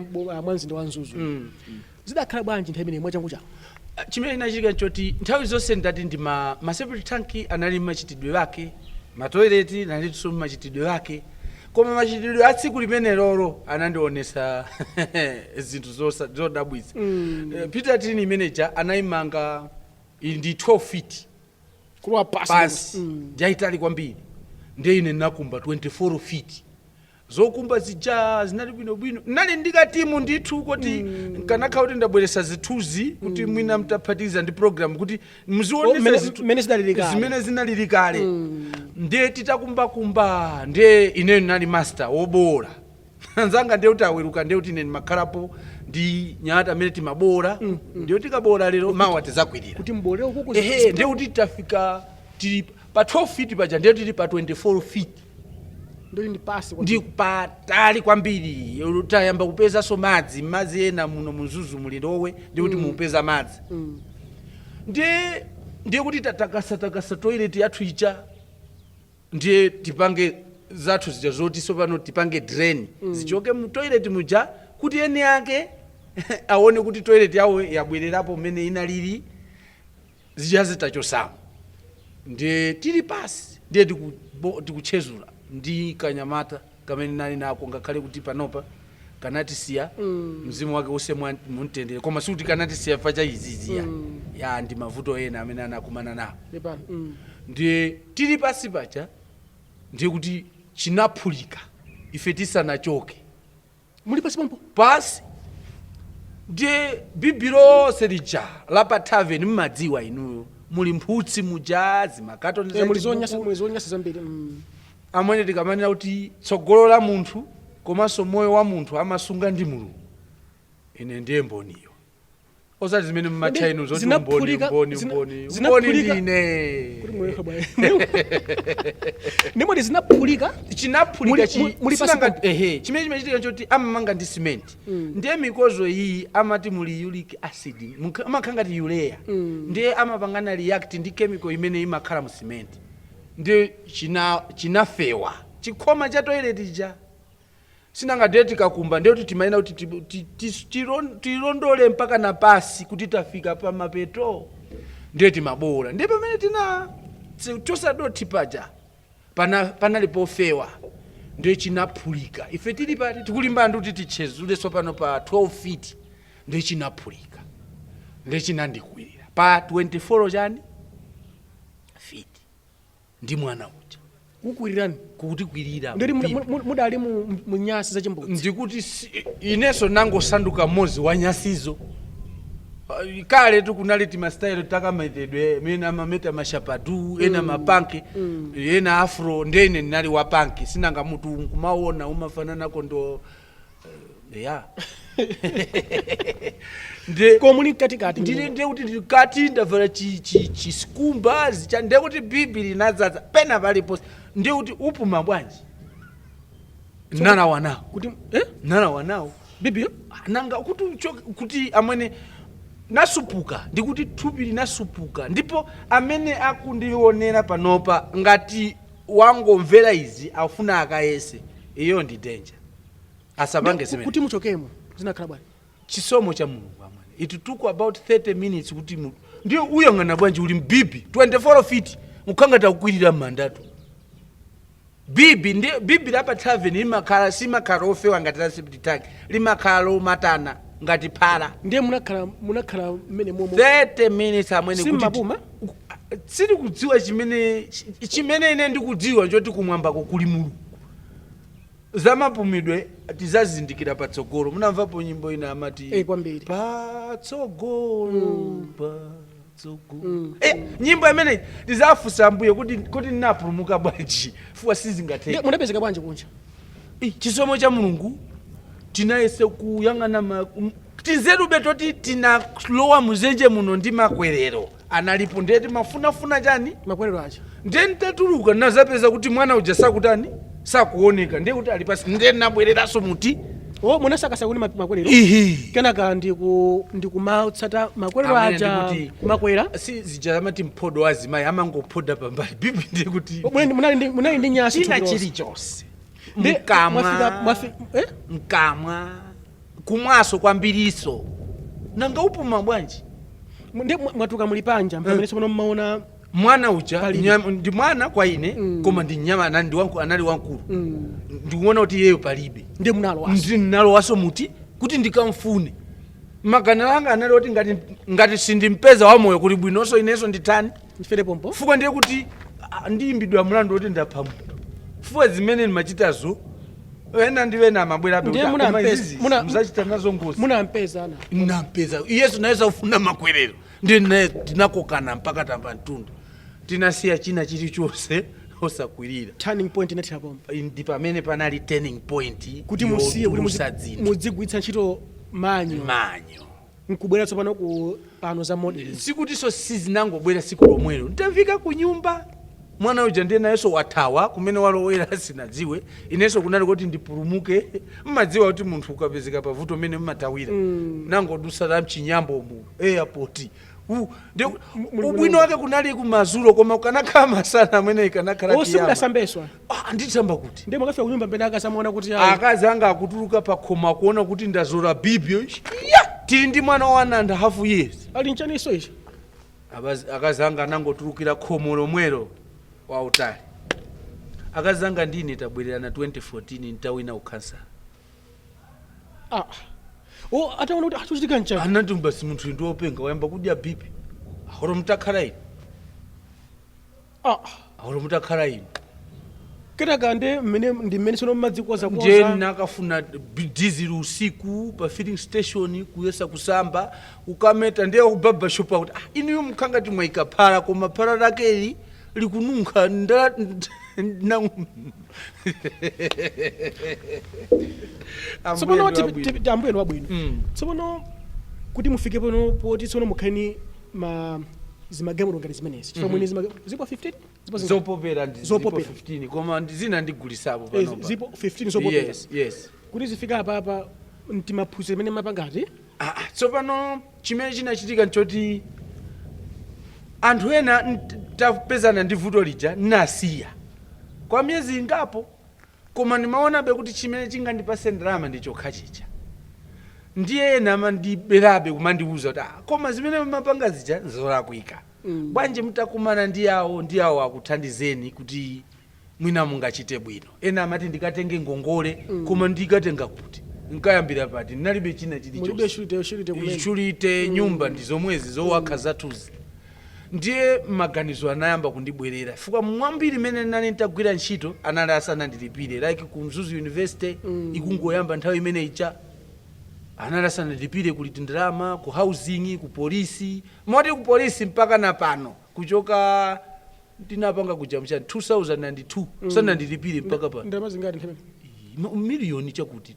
Speaker 1: mzinda wa Mzuzu. Zidakhala bwanji nthawi imeneyi, mwachangu changu?
Speaker 2: Chimene chinachitika nchoti nthawi zonse ndati ndi ma septic tank anali machitidwe ake, matoileti analinso machitidwe ake, koma machitidwe a tsiku limene lolo anandionesa zinthu zodabwitsa. Pit latrine imeneja anayimanga ili ndi 12 feet
Speaker 1: kulowa pasi.
Speaker 2: Pansi. Ndiyayitali kwambiri, ndiye ine nakumba 24 feet. Zokumba zija zinali bwinobwino, nali ndikatimu ndithu kuti nkanakhala kuti ndabweresa zithunzi kuti mwina mtaphatikiza ndi program kuti muzionesa zinthu
Speaker 1: mmene zidalili kale.
Speaker 2: Zimene zinalili kale. Ndiye titakumbakumba, ndiye ineyo ndinali master wobola, anzanga ndiye kuti aweruka, ndiye kuti ine ndimakhalapo ndi nyata amene timabola, ndiye tikabola lero, mawa tizakwirira.
Speaker 1: Kuti mbolero kuku.
Speaker 2: Ehe, ndiye kuti tafika, tili pa 12 feet paja, ndiye tili pa 24 feet.
Speaker 1: Ndili ndi pasi.
Speaker 2: Ndi patali kwambiri. Tayamba kupezanso madzi, madzi ena muno muMzuzu muli ndowe, ndi kuti mupeza madzi. Ndiye kuti tatakasa toilet yathu ija, ndiye tipange zathu zija zoti sopano tipange drain, zichoke mu toilet muja kuti eni ake aone kuti toilet yawo yabwererapo mmene inalili. Zija zitachosamo, ndiye tili pasi, ndiye tikuchezula ndi kanyamata kamene nali nako, ngakhale kuti panopa kanatisiya, mzimu wake use mumtendere, koma sikuti kanatisiya fa cha iziziya, ya ndi mavuto ena amene anakumana nawo.
Speaker 1: Pepani.
Speaker 2: Ndiye tili pasi paja, ndiye kuti chinaphulika ife tisanachoke.
Speaker 1: Muli pasi pompo?
Speaker 2: Pasi. Ndiye bibi lonse lija la pa tavern, mmadziwa inuyo, muli mphutsi muja, zimakatoni.
Speaker 1: Muli zonyasa, muli zonyasa zambiri.
Speaker 2: Amene tikamanena kuti tsogolo la munthu komanso moyo wa munthu amasunga ndi Mulungu, ine ndiye mboniyo, osati zimene mmatcha inu zoti umboni. Umboni, umboni, umboni. Ndine.
Speaker 1: Kuti mwekha bwana ndimoti zinaphulika.
Speaker 2: Chinaphulika.
Speaker 1: Muli pasi.
Speaker 2: Ehe, chimene chimachitika nchoti amamanga ndi cement, ndiye mikozo iyi amati muli uric acid, amakhala ngati urea, ndiye amapangana react ndi chemical imene imakhala mu cement, ndiye chinafewa chikhoma cha toilet ija. Sinanga ndiye tikakumba, ndiye kuti timayena kuti tilondole mpaka na pasi kuti tafika pa mapeto, ndiye timabola. Ndiye pamene tina chosadothi paja panali pofewa, ndiye chinaphulika. Ife tili pati, tikulimbana ndi kuti tichezule tsopano pa 12 feet, ndiye chinaphulika, ndiye chinandikwirira pa 24 chani feet ndi mwana uja.
Speaker 1: Kukwirirani?
Speaker 2: Kutikwirira.
Speaker 1: Ndoti
Speaker 2: mpira.
Speaker 1: Mudali mu nyasi za chimbudzi.
Speaker 2: Ndikuti inenso nangosanduka mmodzi wa nyasizo. Kale tu kunali timastyle takametedwe, mene amameta mashapadu, ena mapanki, ena afro, ndene ndinali wa punk. Sinanga mutu nkumaona umafananako ndo ya nde
Speaker 1: Koma muli mkatikati?
Speaker 2: Ndili, ndiye kuti ndikati ndavala chisikumba zicha, ndiye kuti bibi linadzaza pena paliponse, ndiye kuti upuma bwanji? Nalawa nawo.
Speaker 1: Kuti eh?
Speaker 2: Nalawa nawo.
Speaker 1: Bibiyo?
Speaker 2: Nanga kuti uchoke kuti amwene nasupuka, ndikuti thupi linasupuka. Ndipo amene akundionera panopa, ngati wangomvera izi afuna akayese, iyo ndi danger, asapange zimene.
Speaker 1: Kuti muchokemo zinakhala bwanji?
Speaker 2: Chisomo cha Mulungu, amwene. It took about 30 minutes kuti ndiye uyang'ana bwanji uli mbibi 24 feet, ukhanga takukwirira m'mandatu bibi. Ndi bibi la pa tavern limakhala, simakhala ofewa ngati la septic tank, limakhala lomatana ngati phala.
Speaker 1: Ndiye munakhala mmene momo?
Speaker 2: 30 minutes, amwene, kuti
Speaker 1: Simmapuma?
Speaker 2: Sindikudziwa chimene chimene ine ndikudziwa nchoti kumwambako kuli Mulungu. Zamapumidwe tizazindikira patsogolo. Munamvapo nyimbo ina amati
Speaker 1: Eh, kwambiri.
Speaker 2: Patsogolo, patsogolo. Nyimbo imene tizafunsa Ambuye kuti ndinapulumuka bwanji, fuwa sizingatheke.
Speaker 1: Ndiye munapezeka bwanji kunja?
Speaker 2: Chisomo cha Mulungu. Tinayese kuyang'ana tinzerube toti tinalowa muzenje muno ndi makwerero analipo, ndiye timafunafuna chani?
Speaker 1: Makwerero aja.
Speaker 2: Ndiye nditatuluka nazapeza kuti mwana uja sakutani, sakuoneka, ndiye kuti ali pasi. Ndiye nabwereranso muti
Speaker 1: O, munasakasa kuni makwerero?
Speaker 2: Ihi.
Speaker 1: Kenaka ndikumatsata makwerero
Speaker 2: Amene
Speaker 1: aja
Speaker 2: ndikuti-
Speaker 1: kumakwera.
Speaker 2: Si zija amati mphodo wa azimayi amangophoda pambali, bibi, ndiye kuti
Speaker 1: Munali ndi nyasi
Speaker 2: china
Speaker 1: thupi lonse.
Speaker 2: chilichonse.
Speaker 1: Mwafika
Speaker 2: Mkamwa.
Speaker 1: eh?
Speaker 2: Mkamwa, kumwaso kwambiriso, nanga upuma bwanji?
Speaker 1: Ndi mwatuka muli panja pamene tsopano mmaona
Speaker 2: Mwana uja
Speaker 1: Palibe.
Speaker 2: ndi mwana kwa ine, koma ndi nyama, anali wankulu. Ndikuona kuti iyeyo palibe.
Speaker 1: Ndi munalowaso?
Speaker 2: Ndi nalowaso muti kuti ndikamfune. Maganizo anga anali oti ngati sindimpeza wamoyo, kuli bwinonso inenso nditani?
Speaker 1: Ndifere pompo.
Speaker 2: Fuka ndiye kuti ndiyimbidwa mlandu woti ndapha munthu, fuka zimene ndimachitazo, ena ndi ena amabwerabe
Speaker 1: Ndiye
Speaker 2: kuti, "Ah, koma izizi muzachita nazo ngozi."
Speaker 1: Munampeza ana?
Speaker 2: Nampeza iyesu, naye safuna makwerero, ndiye naye tinakokana mpaka tamba mtunda, tinasiya china chilichonse osakwirira.
Speaker 1: Turning point inathira pompo?
Speaker 2: Ndi pamene panali turning point.
Speaker 1: Kuti musiye kuti
Speaker 2: yotulusa dzinthu.
Speaker 1: Mudzigwiritsa ntchito manyo.
Speaker 2: Manyo.
Speaker 1: Nkubwera tsopano ku pano za model.
Speaker 2: Sikutinso sizinangobwera siku lomwelo. Nditafika ku nyumba, mwana uja ndiye nayenso wathawa, kumene walowera sinadziwe. Inenso kunali kuti ndipulumuke. Mmadziwa kuti munthu ukapezeka pavuto mmene mmathawira. Nangodusa la mchinyambo mu airport.
Speaker 1: Muli
Speaker 2: Ubwino wake kunali kumazulo, koma ukanakhala masana amene ikanakhala
Speaker 1: O,
Speaker 2: kiyama.
Speaker 1: simudasambeswa?
Speaker 2: Ah, nditsamba kuti?
Speaker 1: Ndiye mwakafika kunyumba mbene akasamuona kuti ayi.
Speaker 2: Akazi anga akutuluka pa khoma akuona kuti ndazola bibi ya, tili ndi mwana wa 1.5 years.
Speaker 1: Ali nchaniso ichi?
Speaker 2: Akazi anga anangotulukira khomo lomwelo wautali. Akazi anga ndine tabwererana 2014 ntawina ukhansala.
Speaker 1: Ah, o, ataona kuti achuchitika nchani?
Speaker 2: Anati basi munthu ndi wopenga, wayamba kudya bibi, ahoro mutakhala inu.
Speaker 1: Ah.
Speaker 2: Ahoro mutakhala inu.
Speaker 1: Kenaka ndi mmene ndi mmene tsono mmadzikoza
Speaker 2: Ndiye
Speaker 1: koza?
Speaker 2: nakafuna dizili usiku pa filling station, kuyesa kusamba, ukameta, ndiye ku barber shop akuti, "Ah, inuyo mukhangati mwayika phala, koma phala lakeli likununkha na."
Speaker 1: Tsopano
Speaker 2: Ambuye ndi wabwino.
Speaker 1: Ambuye ndi wabwino. Tsopano kuti mufike pano poti tsono mukhaleni ma zimagalimoto ngati zimenezi, chifukwa mwini zipo 15, zipo zingati?
Speaker 2: Zopopera ndi zipo
Speaker 1: Zopopera.
Speaker 2: 15, koma zina ndigulisapo panopa.
Speaker 1: Zipo 15 zopopera?
Speaker 2: Yes.
Speaker 1: Kuti zifika apapa, ntimaphunziro imene mapangati?
Speaker 2: Ah, tsopano chimene chinachitika nchoti anthu ena tapezana ndi vuto lija, nasiya kwa miyezi ingapo, koma ndimaonabe kuti chimene chingandipase ndalama ndi chokha chija. Ndiye ena amandiberabe kumandiwuza kuti, "Ah, koma zimene mumapanga zija nzolakwika. Bwanji mutakumana ndi awo ndi awo akuthandizeni kuti mwina mungachite bwino?" Ena amati ndikatenge ngongole, koma ndikatenga kuti? Nkayambira pati? Ndinalibe china
Speaker 1: Mulibe
Speaker 2: chilichonse.
Speaker 1: Shulite kumene.
Speaker 2: Shulite, nyumba ndi zomwezi zowakha zathuzi. Ndiye maganizo anayamba kundibwerera, chifukwa mwambiri imene ndinali nditagwira ntchito anali asanandilipire, like ku Mzuzu University ikungoyamba nthawi imene icha, anali asanandilipire, kuli ndalama ku housing, ku polisi, moti ku polisi mpaka na pano, kuchoka ndinapanga kuja mchani 2002, sanandilipire mpaka pano.
Speaker 1: Ndalama zingati nthawi?
Speaker 2: Miliyoni chakuti.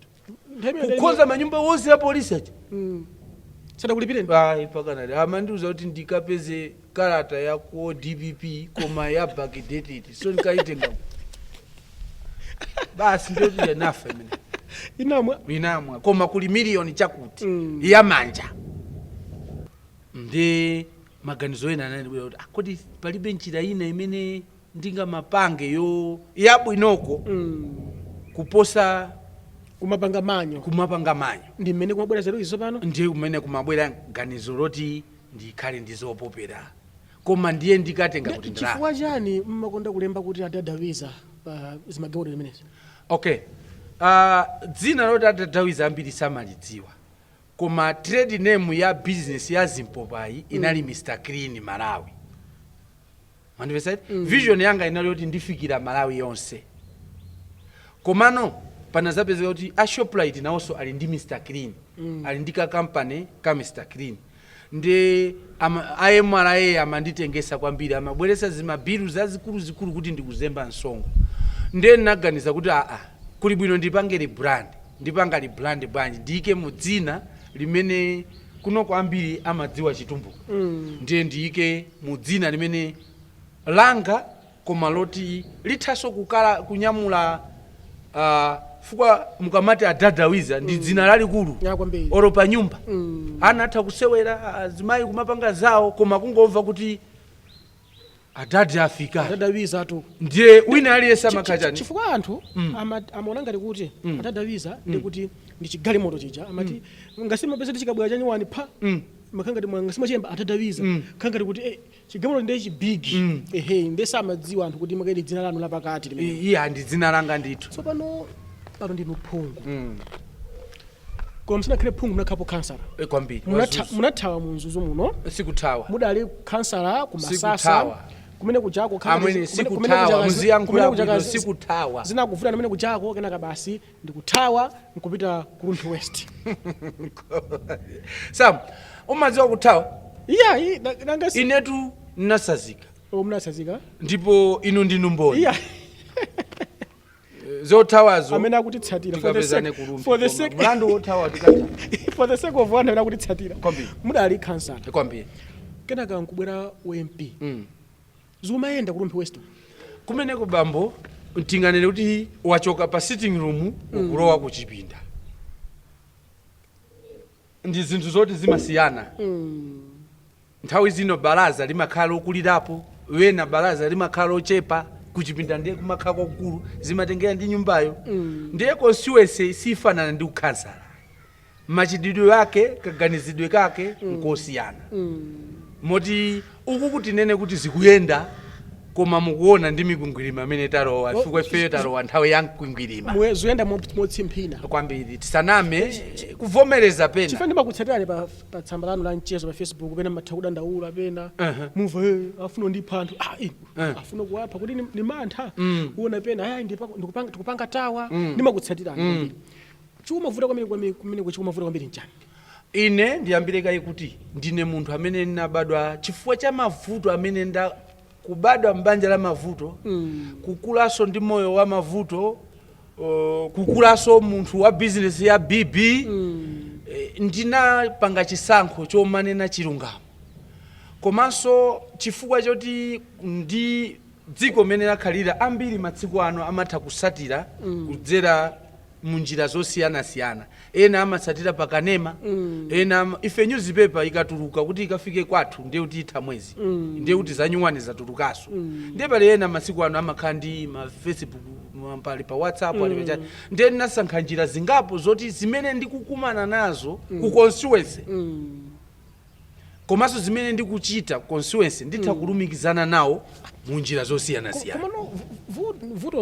Speaker 1: Nthawi imene?
Speaker 2: Kukonza manyumba wonse ya polisi aja.
Speaker 1: Sadakulipireni?
Speaker 2: Ayi, mpaka nali amandiuza kuti ndikapeze kalata ya ku DPP, koma ya backdated, so ndikaitenga basi, ndiyoti yanafa imene.
Speaker 1: Inamwa.
Speaker 2: Inamwa, koma kuli miliyoni chakuti ya manja. Ndi maganizo ena anandibwera kuti, ah, kodi palibe njira ina imene ndingamapange yo yabwinoko kuposa
Speaker 1: kumapanga manyo?
Speaker 2: Kumapanga manyo.
Speaker 1: Ndi mmene kumabwera zeru izo pano?
Speaker 2: Ndiye kumene kumabwera ganizo loti ndikhale ndizopopera, koma ndiye ndikatenga kuti ndalama?
Speaker 1: Chifukwa chani mmakonda kulemba kuti adadawiza pa zimagalimoto zimenezi?
Speaker 2: Okay, dzina loti adadawiza ambiri samalidziwa, koma trade name ya business ya zimpopayi inali Mr Clean Malawi. Mandipesa? Vision yanga inali yoti ndifikira Malawi yonse, komano panazapezeka kuti a Shoprite nawonso ali ndi Mr Clean, ali ndi ka company ka Mr Clean. Ndi a MRA amanditengesa kwambiri, amabweresa zimabilu zazikuluzikulu kuti ndikuzemba msonkho. Ndiye ndinaganiza kuti aa, kuli bwino ndipange rebrand. Ndipanga rebrand bwanji? Ndiyike mu dzina limene kuno kwambiri amadziwa Chitumbuka. Ndiye ndiyike mu dzina limene langa, koma loti lithaso kukala kunyamula. Fukwa mukamati Adadawiza ndi dzina lalikulu.
Speaker 1: Ya, kwambiri.
Speaker 2: Olo pa nyumba ana atha kusewera, azimayi kumapanga zawo, koma kungomva kuti adadi afika,
Speaker 1: Adadawiza tu.
Speaker 2: Ndiye wina aliyense amakhala chani?
Speaker 1: Chifukwa anthu amaona ngati kuti Adadawiza ndi kuti ndi chigalimoto chija amati ngasi mapeza ti chikabwera chanyuwani pha, makhala ngati ngasi machiyemba Adadawiza, khala ngati kuti chigalimoto ndiye chibigi, ehe, ndiye samadziwa anthu kuti makati dzina lanu lapakati limene.
Speaker 2: Iya, ndi dzina langa ndithu.
Speaker 1: Tsopano pano ndinu phungu, koma musanakhale phungu munakhalapo kansala.
Speaker 2: Kwambiri.
Speaker 1: Munatha- Munathawa mu Mzuzu muno.
Speaker 2: Sikuthawa.
Speaker 1: Mudali kansala ku Masasa.
Speaker 2: Sikuthawa.
Speaker 1: Kumene kujako khala
Speaker 2: Amwene,
Speaker 1: kumene
Speaker 2: sikuthawa. Muziyankhula
Speaker 1: kumene
Speaker 2: bwino,
Speaker 1: kujaka
Speaker 2: sikuthawa.
Speaker 1: Zinakuvuta kumene kujako, kenaka basi ndikuthawa nkupita ku Rumphi West.
Speaker 2: Sam, umadziwa kuthawa?
Speaker 1: Iya, nanga
Speaker 2: Inetu nasazika.
Speaker 1: Munasazika.
Speaker 2: Ndipo inu ndinu mboni.
Speaker 1: Iya.
Speaker 2: Zothawazo
Speaker 1: Amene akutitsatira, for the
Speaker 2: tikapezane
Speaker 1: sake
Speaker 2: ku Rumphi.
Speaker 1: for the
Speaker 2: Koma
Speaker 1: sake
Speaker 2: mlandu wothawa tikatha.
Speaker 1: For the sake of one amene akutitsatira.
Speaker 2: Kwambiri.
Speaker 1: Mudali kansala,
Speaker 2: Kwambiri.
Speaker 1: kenaka nkubwera uMP. Zikumayenda ku Rumphi West?
Speaker 2: Kumeneko bambo, tinganene kuti wachoka pa sitting room ukulowa ku chipinda, ndi zinthu zoti zimasiyana. Nthawi zino balaza limakhala lokulirapo, wena balaza limakhala lochepa, kuchipinda ndiye kumakhala kwakukulu, zimatengera ndi nyumbayo. Ndiye constituency sifanana ndi ukhansala, machitidwe ake, kaganizidwe kake nkosiyana. Moti uku kutinene kuti zikuyenda, koma mukuona ndi mikwingwirima imene talowa, chifukwa ifeyo talowa nthawi ya mkwingwirima.
Speaker 1: Zuyenda motsimphina.
Speaker 2: Kwambiri, tisaname, kuvomereza pena.
Speaker 1: Chifukwa ndimakutsatirani pa tsamba lanu la mchezo pa Facebook, pena mmatha kudandaula, pena mumva, afuna kundipha anthu, ah, inu, afuna kuwapha kuti ni mantha. Uona pena aya ndikupanga tawa. Ndimakutsatirani kwambiri. Chikumavuta kwambiri kwambiri kumene, chikumavuta kwambiri nchani?
Speaker 2: Ine ndiyambire kayi kuti ndine munthu amene ndinabadwa chifukwa cha mavuto, amene nda kubadwa m'banja la mavuto, kukulanso ndi moyo wa mavuto, kukulanso munthu wa bizinesi ya bb. Ndinapanga chisankho chomanena chilungamo, komanso chifukwa choti ndi dziko mmene lakhalira, ambiri matsiku ano amatha kusatira kudzera munjira zosiyanasiyana. Ena amatsatira pakanema, ena ife newspaper ikatuluka kuti ikafike kwathu ndiye kuti itha mwezi, ndiye kuti zanyuwani zatulukanso. Ndiye pali ena masiku ano amakhala ndi ma Facebook, pali pa WhatsApp, ali pachani. Ndiye ndinasankha njira zingapo zoti zimene ndikukumana nazo ku constituency, komanso zimene ndikuchita constituency, nditha kulumikizana nawo mu njira zosiyanasiyana.
Speaker 1: Komano vuto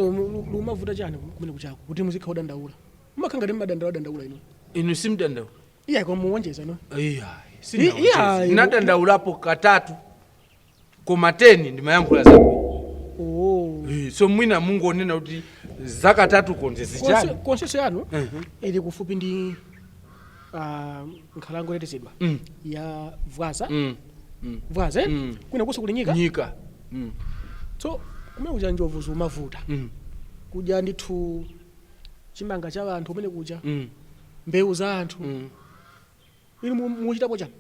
Speaker 1: lumavuta chani kumene kuchako kuti muzikhala kudandaula? Mumakhala ngati mmadandaula dandaula ino.
Speaker 2: Inu simdandaula?
Speaker 1: Iya, koma muwonjeza ino.
Speaker 2: Iya.
Speaker 1: Iya.
Speaker 2: Nadandaulapo katatu, koma 10 ndimayankhula zabwino.
Speaker 1: Oh.
Speaker 2: So mwina mungonena kuti zakatatu konze zichani.
Speaker 1: Constituency yanu ili kufupi ndi nkhalango yotetezedwa ya Vwaza. Vwaza, eh?
Speaker 2: Mm.
Speaker 1: Kwina kuso kuli nyika.
Speaker 2: Nyika.
Speaker 1: So kumene kuja njovu zimavuta kudya ndithu chimanga cha anthu kumene kuja, mbewu za anthu. Ili muchitapo chani?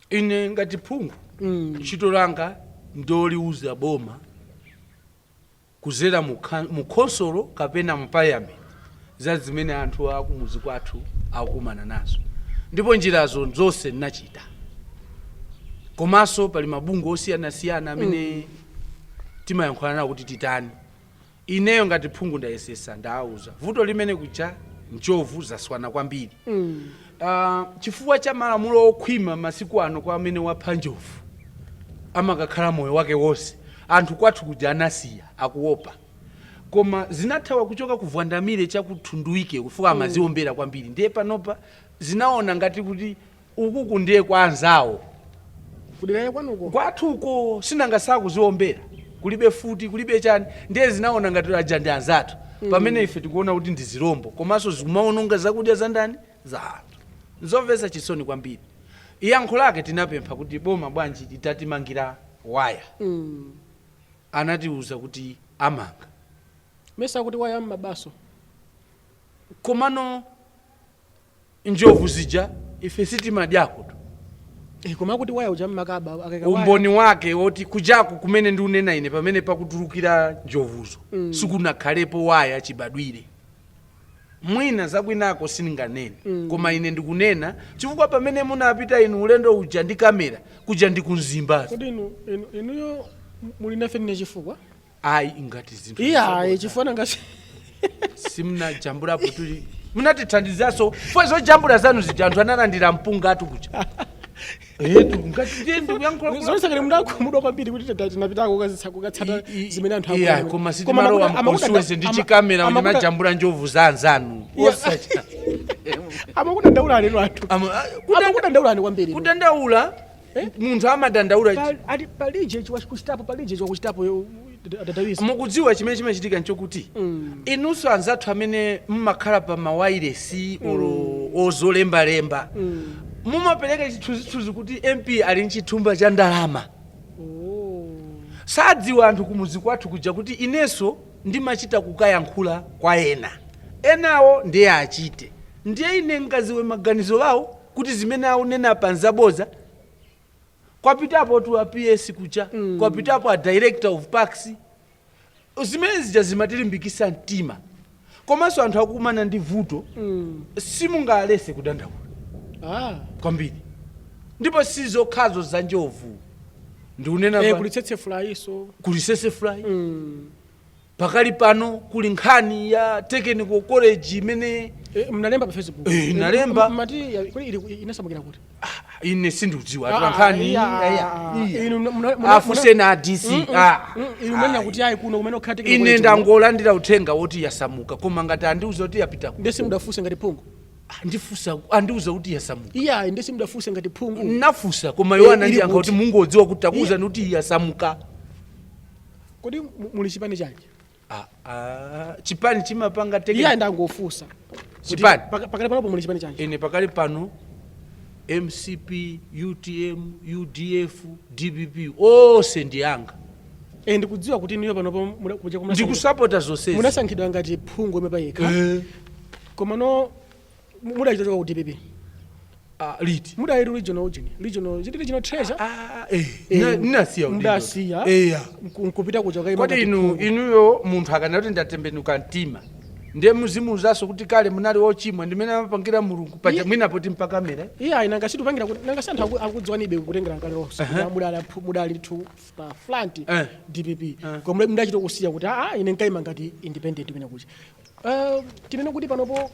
Speaker 2: Ine ngati phungu, ntchito langa ndoliuza boma kuzera mu khonsolo kapena mu parliament za zimene anthu akumuzi kwathu akukumana nazo, ndipo njirazo zonse ndinachita. Komanso pali mabungwe osiyanasiyana amene timayankhulana nawo kuti titani. Ineyo ngati phungu ndayesesa, ndawauza vuto limene kuja njovu zaswana kwambiri. Chifukwa cha malamulo okhwima masiku ano, kwa amene wapha njovu amakakhala moyo wake wonse. Anthu kwathu kuja anasiya, akuopa, koma zinathawa kuchoka kuvwandamire chakuthunduike kufuka amaziombera kwambiri. Ndiye panopa zinaona ngati kuti ukuku ndiye kwa anzawo.
Speaker 1: Kudera kwanuko?
Speaker 2: Kwathuko sinanga sakuziombera, kulibe futi, kulibe chani, ndiye zinaona ngati aja ndi anzathu, pamene ife tikuona kuti ndi zirombo, komanso zikumaononga zakudya za ndani, za anthu. Nzomvetsa chisoni kwambiri. Yankho lake tinapempha kuti boma bwanji litatimangira waya. Anatiuza kuti amanga.
Speaker 1: Mesa kuti waya mmabaso?
Speaker 2: Komano njovu zija ife sitimadyako tu.
Speaker 1: Koma kuti waya uja mmakaba akaika waya.
Speaker 2: Umboni wake woti kujaku kumene ndiunena ine, pamene pakutulukira njovuzo, sikunakhalepo waya chibadwire. Mwina zakwinako sindinganene, koma ine ndikunena chifukwa pamene munapita inu ulendo uja ndi kamera kuja ndi kumzimbazo.
Speaker 1: Kodi inuyo muli nafe nine chifukwa?
Speaker 2: Ayi, ngati zinthu
Speaker 1: Iya,
Speaker 2: zisabodza.
Speaker 1: Chifukwa nangasi
Speaker 2: Simunajambulapo, tuli munatithandizanso fo zojambula zanu zija, anthu analandira mpunga atu kuja etu ngati ndiye ndikuyankhula.
Speaker 1: Zonse mudakhumudwa kwambiri kuti tinapitako kukatsata zimene anthu
Speaker 2: Iya,
Speaker 1: akuona.
Speaker 2: koma
Speaker 1: Koma
Speaker 2: sitimalowa mconstituency ndi chikamera ndimajambula njovu za anzanu. Osacha.
Speaker 1: Amakudandaulani inu anthu. Amakudandaulani kwambiri.
Speaker 2: Kudandaula, munthu amadandaula.
Speaker 1: Ati palije kuchitapo, palije wakuchitapo adadawisa.
Speaker 2: Mukudziwa chimene chimachitika nchokuti inunso anzathu amene mmakhala pa mawairesi olo ozolembalemba mumapereka chithunzithunzi kuti MP ali nchithumba cha ndalama.
Speaker 1: Oh.
Speaker 2: Sadziwa anthu kumuzi kwathu kuja kuti inenso ndimachita kukayankhula kwa ena, enawo ndiye achite, ndiye ine ngaziwe maganizo awo kuti zimene akunena pa nzaboza. Kwapitapo tu a PS kuja, kwapitapo a director of parks. Zimene zija zimatilimbikisa mtima, komanso anthu akukumana ndi vuto, simungalese kudandaula kwambiri, ndipo sizokhazo za njovu ndikunena.
Speaker 1: Kuli tsetse fly-so.
Speaker 2: Kuli tsetse fly. Pakali pano kuli nkhani ya technical college imene
Speaker 1: Mnalemba pa Facebook.
Speaker 2: Eh, nalemba.
Speaker 1: Mati kodi ili inasamukira kuti?
Speaker 2: Ine sindikudziwa.
Speaker 1: Ah,
Speaker 2: Atu nkhani
Speaker 1: iya,
Speaker 2: iya.
Speaker 1: Inu
Speaker 2: Afuseni a DC.
Speaker 1: Inu mnena kuti ayi, kuno kumene okhala technical
Speaker 2: Ine
Speaker 1: college.
Speaker 2: Ndangolandira uthenga woti yasamuka, koma ngati andiuza kuti yapita
Speaker 1: Ndesi mudafuse ngati phungu?
Speaker 2: Ndifusa, andiuza kuti yasamuka.
Speaker 1: Iya, ndesi mudafuse ngati phungu?
Speaker 2: Nafusa, koma iwo
Speaker 1: Eh,
Speaker 2: anandiyankha
Speaker 1: ili
Speaker 2: kuti mungodziwa kuti takuuzani kuti yasamuka.
Speaker 1: Kodi muli chipani chanji?
Speaker 2: Ah, ah, chipani chimapanga
Speaker 1: Iya, ndangofusa. Kuti
Speaker 2: Chipani?
Speaker 1: Pakali panopo muli chipani chanji?
Speaker 2: Ine pakali pano MCP, UTM, UDF, DPP, onse ndi anga.
Speaker 1: Eh, ndikudziwa kuti inuyo panopo kuja
Speaker 2: Ndikusapota zonsezi.
Speaker 1: Munasankhidwa ngati phungu yemwe payekha. Koma no mudachita choka ku DPP.
Speaker 2: Ah, liti?
Speaker 1: Mudali regional ujeni, regional ziti, regional treasurer.
Speaker 2: Ah, eh,
Speaker 1: Eh,
Speaker 2: ninasiya udindo.
Speaker 1: Mudasiya.
Speaker 2: Eya.
Speaker 1: Nkupita kuja kukayima
Speaker 2: Kodi
Speaker 1: ngati
Speaker 2: inu
Speaker 1: phungu.
Speaker 2: Inuyo munthu akanati ndatembenuka mtima, ndiye muzimuuzanso kuti kale munali wochimwa, ndimene amapangira Mulungu paja mwinapo timpakamera.
Speaker 1: Iya, nanga situpangira kuti nanga si anthu akudziwanibe kutengera nkale lonse. Mudali tu pa front DPP, koma mudachita kusiya kuti aa, ine nkayima ngati independent kumene kuja. Tinene kuti panopo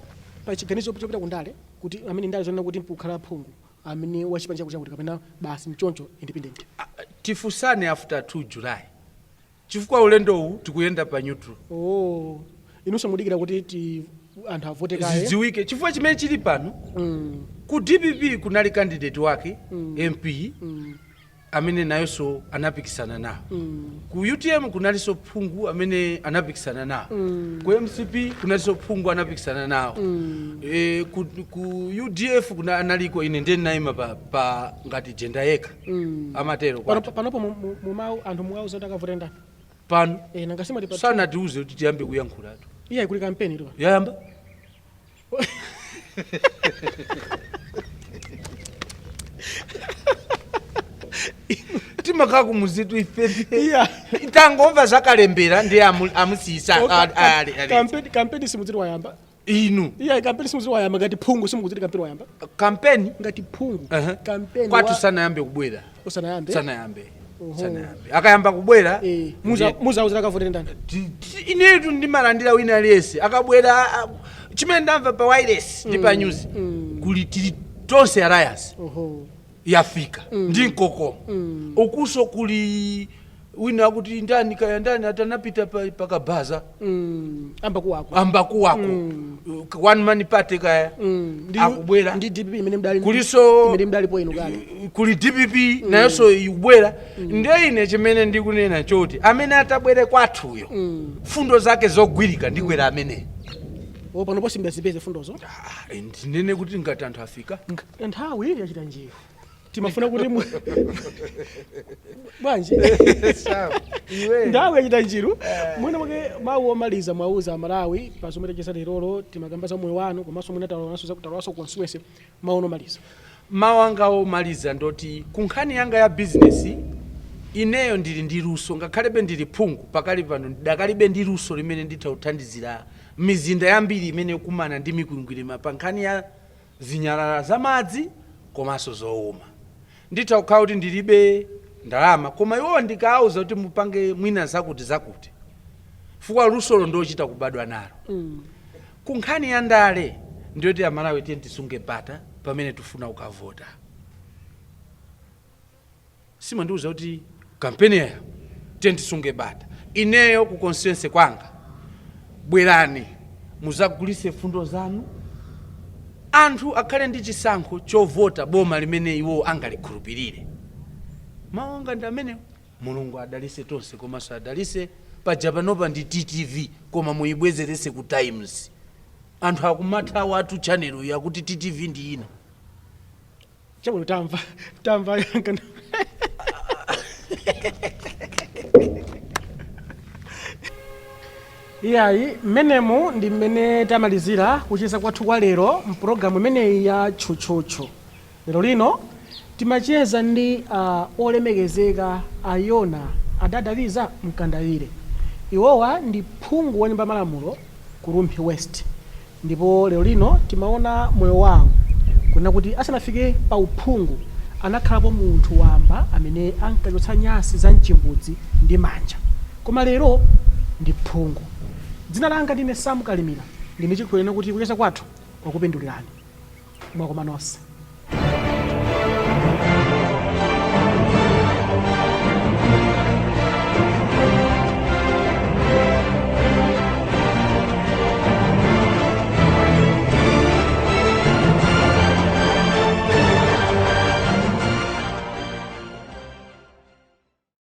Speaker 1: pa chiganizo chopita kundale, kuti amene ndale zonena kuti kukhala phungu amene wachipani chakuti chakuti, kapena basi mchoncho independent?
Speaker 2: Ah, tifusane after 2 July, chifukwa ulendowu tikuyenda pa neutral.
Speaker 1: Oh, inunso mudikira kuti ti anthu avote kaye?
Speaker 2: Zidziwike, chifukwa chimene chili pano, ku DPP kunali candidate wake MP amene nayonso anapikisana nawo, ku UTM kunalinso phungu amene anapikisana nawo, ku MCP kunalinso phungu anapikisana nawo, ku UDF kuna analiko ine, ndiye ndinayima pa ngati jenda yekha, amatero kwathu.
Speaker 1: Panopo mumawu anthu muwauza kuti akavote ndani?
Speaker 2: Pano
Speaker 1: Eh, nanga simati pa
Speaker 2: sanatiuze kuti tiyambe kuyankhulatu.
Speaker 1: Iya, kuli kampeni tu.
Speaker 2: Yayamba. Timakhala kumuzitu ife. Tangomva zakalembera ndiye amusiyisa.
Speaker 1: Kampeni simudziti wayamba?
Speaker 2: Inu.
Speaker 1: Iya, kampeni simudziti wayamba? Ngati phungu simukudziti kampeni wayamba?
Speaker 2: Kampeni?
Speaker 1: Ngati phungu, kampeni
Speaker 2: Kwathu sanayambe kubwera.
Speaker 1: Usanayambe?
Speaker 2: Sanayambe.
Speaker 1: Oho.
Speaker 2: Sanayambe. Akayamba kubwera,
Speaker 1: Muzawuzira akavotere ndani?
Speaker 2: Inetu ndimalandira wina aliyense akabwera. Chimene ndamva pa wireless ndi pa news, kuli tili Tonse Alliance yafika ndi mkokomo. Ukuso kuli wina akuti ndani kaya ndani atanapita pakabaza.
Speaker 1: Amba kuwako.
Speaker 2: Ambakuwako, one man party kaya. Akubwera.
Speaker 1: Ndi DPP imene mdali
Speaker 2: Kuliso
Speaker 1: imene mdalipo inu kale.
Speaker 2: Kuli DPP nayonso ikubwera. Ndiye ine chimene ndikunena choti amene atabwere kwathuyo, fundo zake zogwirika, ndikwera amene.
Speaker 1: O, panopo simbazipeze fundozo?
Speaker 2: Ah, ndinene kuti ngati anthu afika.
Speaker 1: Nthawi yachita njiru, timafuna kuti bwanji, nthawi yachita njiru. Mwina mwake mawu omaliza mwauza Amalawi pa zomwe tacheza lerolo. Timakamba za moyo wanu, komanso mwina talowanso talowanso constituency. Mawu omaliza?
Speaker 2: Mawu anga omaliza ndoti ku nkhani yanga ya bizinesi, ineyo ndili ndi luso, ngakhalebe ndili phungu pakali pano, ndakalibe ndi luso limene nditha kuthandizira. Mizinda yambiri imene ikumana ndi mikwingwirima pa nkhani ya zinyalala za madzi komanso zowuma, nditha kukhala kuti ndilibe ndalama, koma iwowo ndikawauza kuti mupange mwina zakuti zakuti, fukwa lusolo ndochita kubadwa nalo. Ku nkhani ya ndale, ndiyoti Amalawi tiye tisunge bata pamene tifuna kukavota. Simandiuza kuti kampeni yayo tiye tisunge bata. Ineyo ku constituency kwanga, bwerani muzagulise fundo zanu, anthu akhale ndi chisankho chovota boma limene iwo angalikhulupirire. Mawu anga ndi amenewo. Mulungu adalise tonse, komanso adalise paja panopa ndi TTV, koma muyibwezerese ku Times. Anthu akumathawa atu channel yakuti TTV ndi ina.
Speaker 1: Chabwino, tamva, tamva yankana. Iyayi, mmenemu ndi mmene tamalizira kucheza kwathu kwa lero mpulogalamu imeneyi ya Tchutchutchu. Lero lino timacheza ndi olemekezeka a Yona Adadaliza Mkandawire. Iwowa ndi phungu wa nyumba ya malamulo ku Rumphi West, ndipo lero lino timaona moyo wawo kunena kuti asanafike pa uphungu anakhalapo munthu wamba amene ankachotsa nyasi za mchimbudzi ndi manja, koma lero ndi phungu. Dzina langa ndine Sam Kalimira, ndine chikhulupiriro kuti kucheza kwathu kwakupindulirani. Mwakoma nonse.